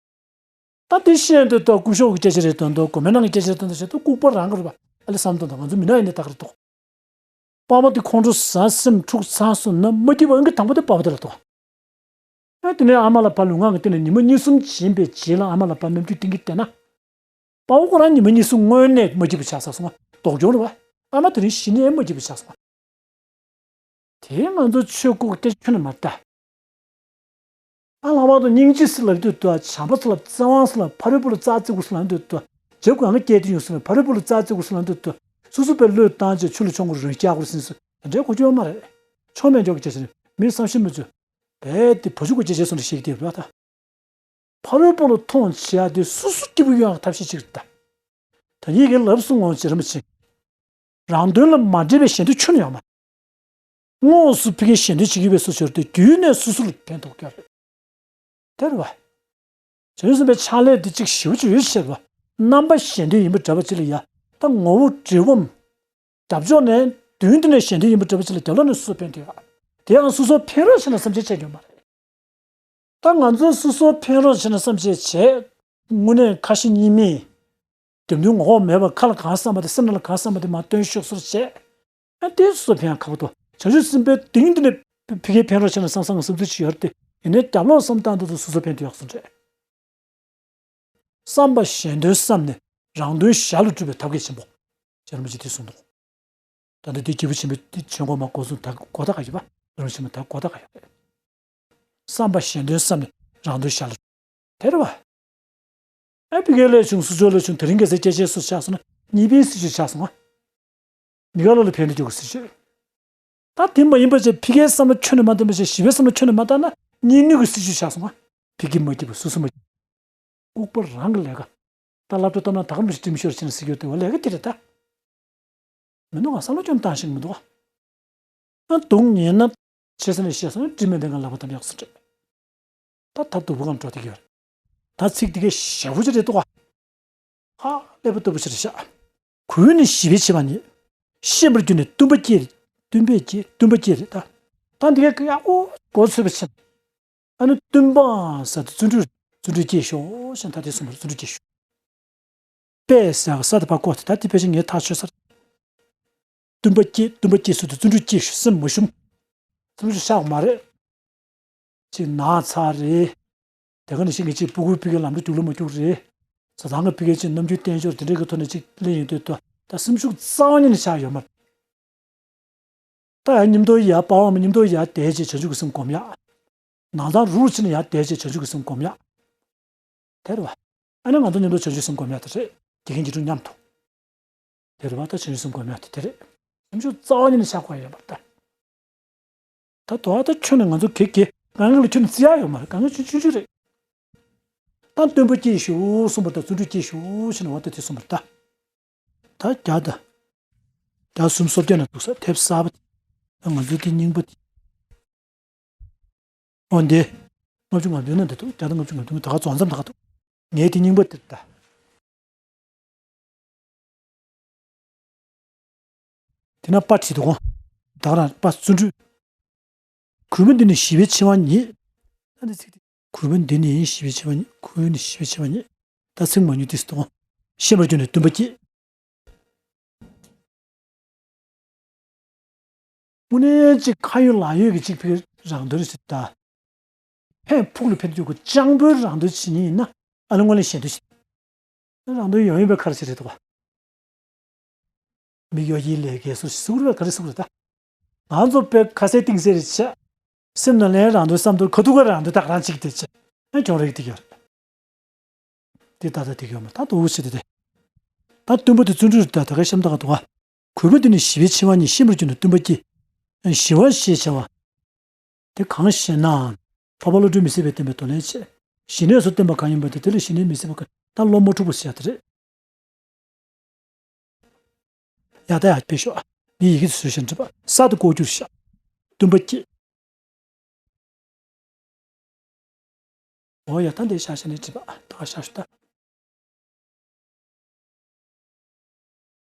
ད་དེ་བཤད་འདོད་ད་སྐུ་ཞབས་ཀྱི་སྐད་ཆ་རེད་དོན་དུ། གོ་མེན་ནང་གི་སྐད་ཆ་རེད་དོན་དུ་བཤད་དུས་ལྐུགས་པ་རང་གི་རེད་པ། ཨ་ལེ་བསམ་དོན་དང་། ང་ཚོ་མི་ནག་ཡིན་ནའི་ད་ག་རེད་འདུག་པ་ཕ་དེ་ཁོང་ཁྲོ་ཟ། སེམས་འཁྲུག་ཚར་སོང་ན་མ་སྐྱིད་པ་ཨང་ཀི་དང་པོ་དེ་པ་ཕ་དེ་ལ་འདུག་ཨ་དེ་ནས་ཨ་མ་ལ་ཕར་ལུས་ངག་གི་སྟེང་ནས་ཉི་མ་གཉིས་གསུམ་བྱིན་པའི་རྗེས་ལ་ཨ་མ་ལ་ཕར་རྣམ་འགྱུར་བསྟན་གྱི་བསྡད་ན། པ་ཕ་ཁོ་རང་ཉི་མ་གཉིས་གསུམ་སྔོན་ནས་མ་སྐྱིད་པ་ཆགས་ཚར་སོང་ང་། ལྡོག་འགྱོ་རེད་པ། ཨ་མ་དེ་རིང་གཞི་ནས་མ་སྐྱིད་པ་ཆགས་སོང་ང་། དེ་ང་ཚོ་ཆོས་སྐོར་སྐད་ཆ་ཁྱོན་ནས་མ་རེད་ད། ཨ་ལྷག་པར་དུ་སྙིང་རྗེ་ཟེར་ལབ་དུས་དུ་བྱམས་པ་ཟེར་ལབ། བརྩེ་བ་ཟེར་ལབ། ཕ་རོལ་པོ་ལ་རྩ་བརྩི་དགོས་ཟེར་ལབ་དུས་དུ། རྒྱབ་གང་ག་སྐྱེལ་དུ་ཡོང་ཟེར་ལབ། ཕ་རོལ་པོ་ལ་རྩ་བརྩི་དགོས་ཟེར་ལབ་དུས་དུ། སོ་སོ་པའི་བློས་བཏང་བྱས་ཆུ་ལ་མཆོང་དགོས་རུང་བཀྱག་དགོས་ཟེར་ཟེར། དེ་འདྲའི་གོ་རྒྱུ་ཡོད་མ་རེད། ཆོ་མེད་འཇོག་གི་བྱས་ཟེར་ནས་མིས་བསམ་ཤེས་མི་བྱེད། རྦད་དེ་བ་ཕྱུགས་གོ་སྐྱེ་བྱས་སོང་ནས་ཤེས་ཀྱི་བསྡད་པ་ད། ཕ་རོལ་པོ་ལ་མཐོང་བྱེད་ཡག་དེ་སོ་སོ་སྐྱིད་པོ་ཡོང་ཡག་ཐབས་ཤེས་གཅིག་རེད་ད། ད་ཡིག་གི་ལབ་སོང་ངོ་བྱེད་ར་མི་བྱེད། རང་དོན་ལ་མ་འབྲེལ་བའི་ཞེ་འདོད་ཁྱོན་ནས་ཡོད་མ་རེད། དངོས་སུ་ཕ་གིའི་ཞེ་འདོད་བྱེད་ཀྱི་ཡོད་པའི་སུ་ཞོར་དུ་རྒྱུན་ནས་སོ་སོ་ལ་ཕན་ཐོགས་ཀྱི་རེད། དེ་རེད་བ། བྱང་ཆུབ་སེམས་དཔའི་ཕྱག་ལས་འདི་གཅིག་ཞེ་པོ་ཅིག་ཡོད་ཤེས་པ། རྣམ་པ་ཞེ་འདོད་ཡིན་པ་འདྲ་པོ་ཅིག་ལ་ཡ། ད་ངོ་བོ་འབྲས་བུའམ། རྒྱབ་ཕྱོགས་ནས་མདུན་དེ་ནས་ཞེ་འདོད་ཡིན་པ་འདྲ་པོ་ཅིག་ལ་རྒྱབ་ལོགས་ནས་སོ་སོ་ཕན་ཐོགས་ཡོད། དེ་ཡང་སོ་སོ་ཕན་རོགས་བྱས་ན་བསམ་ཤེས་བྱས་ཡོད་མ་རེད། ད་ང་ཚོ་སོ་སོ་ཕན་རོགས་བྱས་ན་བསམ་ཤེས་བྱས། དངོས་གནས་ཁ་ཞེ་གཉིས་མེད། རྒྱབ་མདུན་ངོ་ལྐོག་མེད་པར་ཁ་ལ་གང་བསམ་པ་དེ་སེམས་ནང་ལ་གང་བསམ་པ་དེ་མར་སྟོན་ཤོག་ཟེར་བྱས། ཨ་དེ་སོ་སོ་ཕན་ཡག་ཁག་པོ་འདུག་བྱང་ཆུབ་སེམས་དཔའི་གདེང་འདི་ནས་ཕ་གིའི་ཕན་རོགས་བྱས་ན་བསམ་བསམ་བསམ་ཚུལ་ཅིག་ཡོད་རེད་དེ། ཡིན་ནའི་རྒྱབ་ལོགས་བསམ་སྟངས་འདི་ཚོ་སོ་སོ་ཕན་ཐོགས་ཡག་སོང་རེད། བསམ་པ་གཞན་དོན་བསམ་ནས་རང་དོན་གཞན་ལ་སྒྲུབ་པའི་ཐབས་མཁས་ཆེན་པོ། རྗེ་རིན་པོ་ཆེས་དེ་གསུངས་འདུག་ད་ལྟ་དེ་སྐྱེས་བུ་ཆེན་པོའི་དེ་ཆོས་འཁོར་མ་འགོ་བཟུང་ད་གོ་ད་ག་ཡོད་པ། རང་བཞིན་མ་ད་གོ་ད་ག་ཡོད་པ། བསམ་པ་གཞན་དོན་བསམ་ནས་རང་དོན་གཞན་ལ། དེ་རེད་བ། ཨ་ཕ་གིའི་ལས་བྱུང་། སོ་སོའི་ལས་བྱུང་། དེ་རིང་ཁ་སང་སྐྱེས་ཆེན་སུ་ཆགས་སོང་ན་གཉིས་པའི་སྲིད་བྱུས་ཆགས་སོང་ང་། མི་ག་ལ་ལ་ཕན་ཐོགས་ཀྱི་སྲིད་ཇུས། ད་དེ་མ་ཡིན་པ་བྱས་ཕ་གིའི་བསམ་བློ་ཁྱོན་ནས་མ་བཏང་བ་བྱས་ཞི་བའི་བསམ་བློ་ཁྱོན་ནས་མ་བཏང་ན་གཉིས་ནུས་ཀྱི་སྲིད་ཇུས་བཞག་སོང་ང་། ཕ་གི་མ་སྐྱིད་པ་སོ་སོ་མ་སྐྱིད། ལྐུགས་པ་རང་གི་ལས་ཀ། ད་སློབ་གྲྭ་སྟོང་ན་ད་ག་མི་ཤི་ཀྲིམ་ཤོར་ཕྱིན་ཟེར་རྒྱུ་དེ་བ་ལས་ཀ་དེ་རེད་ད། མི་འདུག་ག་བསམ་བློ་ཅུང་བཏང་ཤེས་མི་འདུག་ག་ཨ་སྡུག་ཉེན་ན་ཆེ་ས་ནས་བཤད་སོང་ན་དྲི་མེད་ལྡན་ཁང་ལག་པ་བསྡམས་ཡག་སོ་སྤྲད། ད་ད་སྡུག་པོ་གང་འགྲོ་དེ་གི་ཡོད། ད་ཚིག་དེ་གའི་ཞེ་པོ་ཅིག་རེད་འདུག་ག་ཧ་ཀླད་པ་སྟུག་པོ་ཞིག་རེད་ཤག་གུས་ནི་ཞི་བའི་ཆེ་བ་ཉིད། ཤེས་པར་གྱུར་ནས་བསྟུན་པ་སྐྱེ་རེད། བསྟུན་པས་སྐྱེ་བསྟུན་པ་སྐྱེ་རེད་ད། ད་འདི་གའི་ཡག་པོ་མགོ་ཚོས་པ་ཕྱིན། ཨ་ནི་བསྟུན་པ་ཟེར་དུས་བརྩོན་འགྲུས། བརྩོན་འགྲུས་སྐྱེས་ཤོག་ཞེས་ད་དེ་གསུངས་པར་བརྩོན་འགྲུས་སྐྱེས་ཤོག་པས་ཟེར་ག་ས་དེ་ཕར་བཀོད་དེ་ད་དེ་ཕལ་ཆེར་ངས་ཐག་ཆོད་ས་རེད། བསྟུན་པ་སྐྱེས་བསྟུན་པ་སྐྱེས་ཟེར་དུས་བརྩོན་འགྲུས་སྐྱེས་ཤོག་སེམས་མ་ཞུམ། སེམས་ཤུགས་བཤགས་མ་རེད། ཅིག་ན་ཚ་རེད། དེ་ག་ནང་བཞིན་གྱི་ཅིག་སྤུ་གུའི་ཕ་གིའི་ལམ་འགྲོ་རྒྱུག་ལ་མ་རྒྱུག་རེད། བཟའ་ཚང་གི་ཕ་གིའི་ཅིག་རྣམ་འགྱུར་བསྟན་ཕྱོགས་དེ་འདྲའི་གི་ཐོག་ནས་ཅིག་སླེབས་ཡོང་དུས་ད་སེམས་ཤུགས་རྩ་བ་ཉིད་ནས་ཆག་ཡོད་མ་རེད། ད་ཡང་མཉམ་དུ་ཡར་པ་བ་མཉམ་དུ་ཡར་བསྡད་བྱས་བྱང་ཆུབ་ཀྱི་སེམས་སྒོམ་ཡག་ནང་ཚང་རུ་རུ་ཕྱིན་ནས་ཡར་བསྡད་བྱས་བྱང་ཆུབ་ཀྱི་སེམས་སྒོམ་ཡག་དེ་རེད་བ། ཨ་ནི་ང་ཚོ་མཉམ་དུ་བྱང་ཆུབ་སེམས་སྒོམ་ཡག་དེ་རེད། དགེ་རྒན་གྱི་ཁྲུང་མཉམ་དུ། དེ་རེད་བ། ད་བྱང་ཆུབ་སེམས་སྒོམ་ཡག་དེ་དེ་རེད། སེམས་ཤུགས་རྩ་བ་ཉིད་ནས་ཆག་དགོས་ཡོད་མ་རེད་ད། ད་དོ་ཨ་ད་ཁྱོད་ནས་ང་ཚོ་གེ་གེ་གང་ག་ལ་ཁྱོད་ནས་བརྩི་ཡག་ཡོད་མ་རེད། གང་ག་ཆུང་ཆུང་ཆུང་རེད། ད་བསྟུན་པ་སྐྱེས་ཤོག་གསུངས་པ་དང་བརྩོན་འགྲུས་སྐྱེས་ཤོག་ཞེས་ནས་འོ་ད་དེ་གསུངས་པ་རེད་ད། ད་བརྒྱ་དང་། བརྒྱ་སུམ་སོ་བརྒྱ་ན་འདུག་ས་དེབ་གསར་པ་དེ། ང་ཚོའི་དེ་རྙིང་པ་དེ། འོ་འདི། ལྔ་བཅུ་ང་བདུན་ན་འདི་འདུག་བརྒྱ་དང་ལྔ་བཅུ་ང་བདུན་ད་ག་རྫོགས་མཚམས་ད་ག་འདུག་ངའི་དེ་རྙིང་པ་དེ་ད། དེ་ན་པ་བྲིས་འདུག་གོ་ད་ག་རང་པ་བརྩོན་འགྲུས། གུས་པ་འདི་ནི་ཞི་བའི་ཆེ་བ་ཉིད། ད་འདི་ཚིག་དེ། གུས་པ་འདི་ནི་ཞི་བའི་ཆེ་བ་ཉིད། གུས་ནི་ཞི་བའི་ཆེ་བ་ཉིད། ད་ཚིག་མ་ཉུང་དེ་སུ་དང་། ཤེས་པར་གྱུར་ནས་བསྟུན་པ་སྐྱེས། དངོས་གནས་ཅིག་ཁ་ཡོད་ལག་ཡོད་ཀྱི་ཅིག་ཕིག་རང་དོན་ཞིག་ད། ཕན་ཕུགས་ལ་ཕན་ཐོགས་ཀྱི་སྤྱང་པོའི་རང་དོན་བྱེད་ཉིན་ཡིན་ན་ཨ་ལ་སྔོན་ལ་ཞེ་འདོད་བྱེད། རང་དོན་ཡོང་ཡོད་པའི་ཁར་ཞིག་རེད་འདུག་བ། མི་གཡོ་སྒྱུའི་ལས་ཀའི་སོ་ཞིག་གཟུགས་རེད་པ་ག་རེ་གཟུགས་རེད་ད། ང་ཚོ་དཔེ་ཁ་གསལ་གཏིང་གསལ་རེད་བྱས། སེམས་ནང་ལན་རང་དོན་བསམ་དོན་ཁ་ཐུག་ག་རང་དོན་ད་ག་རང་གཅིག་དེ་བྱས། ཨ་གྱོང་རེག་དེ་གྱོང་རེད། དེ་ད་ལྟ་དེ་གྱོང་མ་ད་ལྟ་འུ་ཆེ་དེ་དེ། ད་བསྟུན་པ་དེ་བརྩོན་འགྲུས་རེད་ད་ད་ག་གཤམ་ད་ག་འདུག་ག་གུས་པ་འདི་ནི་ཞི་བའི་ཆེ་བ་ཉིད། ཤེས་པར་གྱུར་ནས་བསྟུན་པ་སྐྱེས། ཞི་བ་ཞེས་བྱ་བ། དེ་གང་ཞེ་ན། འཕགས་པ་བློ་གྲོས་མི་ཟད་པའི་བསྟན་པའི་དོན་ལས་བྱེད། ཞི་གནས་སུ་བསྟན་པ་གང་ཡིན་པ་དེ་དེ་ལ་ཞི་གནས་མི་ཟད་པ་གང་ད་བློ་མ་འཁྲུགས་པ་ཟེར་ཡ་དེ་རེད། ཡ་ད་ཡ་དཔེ་ཤོག་ཨ། འདི་ཡི་གེ་དེ་བཟོས་ཤིང་བྲིས་པ་ས་དེ་ལྐོག་གྱུར་ཤག་བསྟུན་པ་སྐྱེས། འོ་ཡ་ད་འདི་ཤ་ཤ་ནས་བྲིས་པ་ད་ག་ཤ་ཤུ་ད་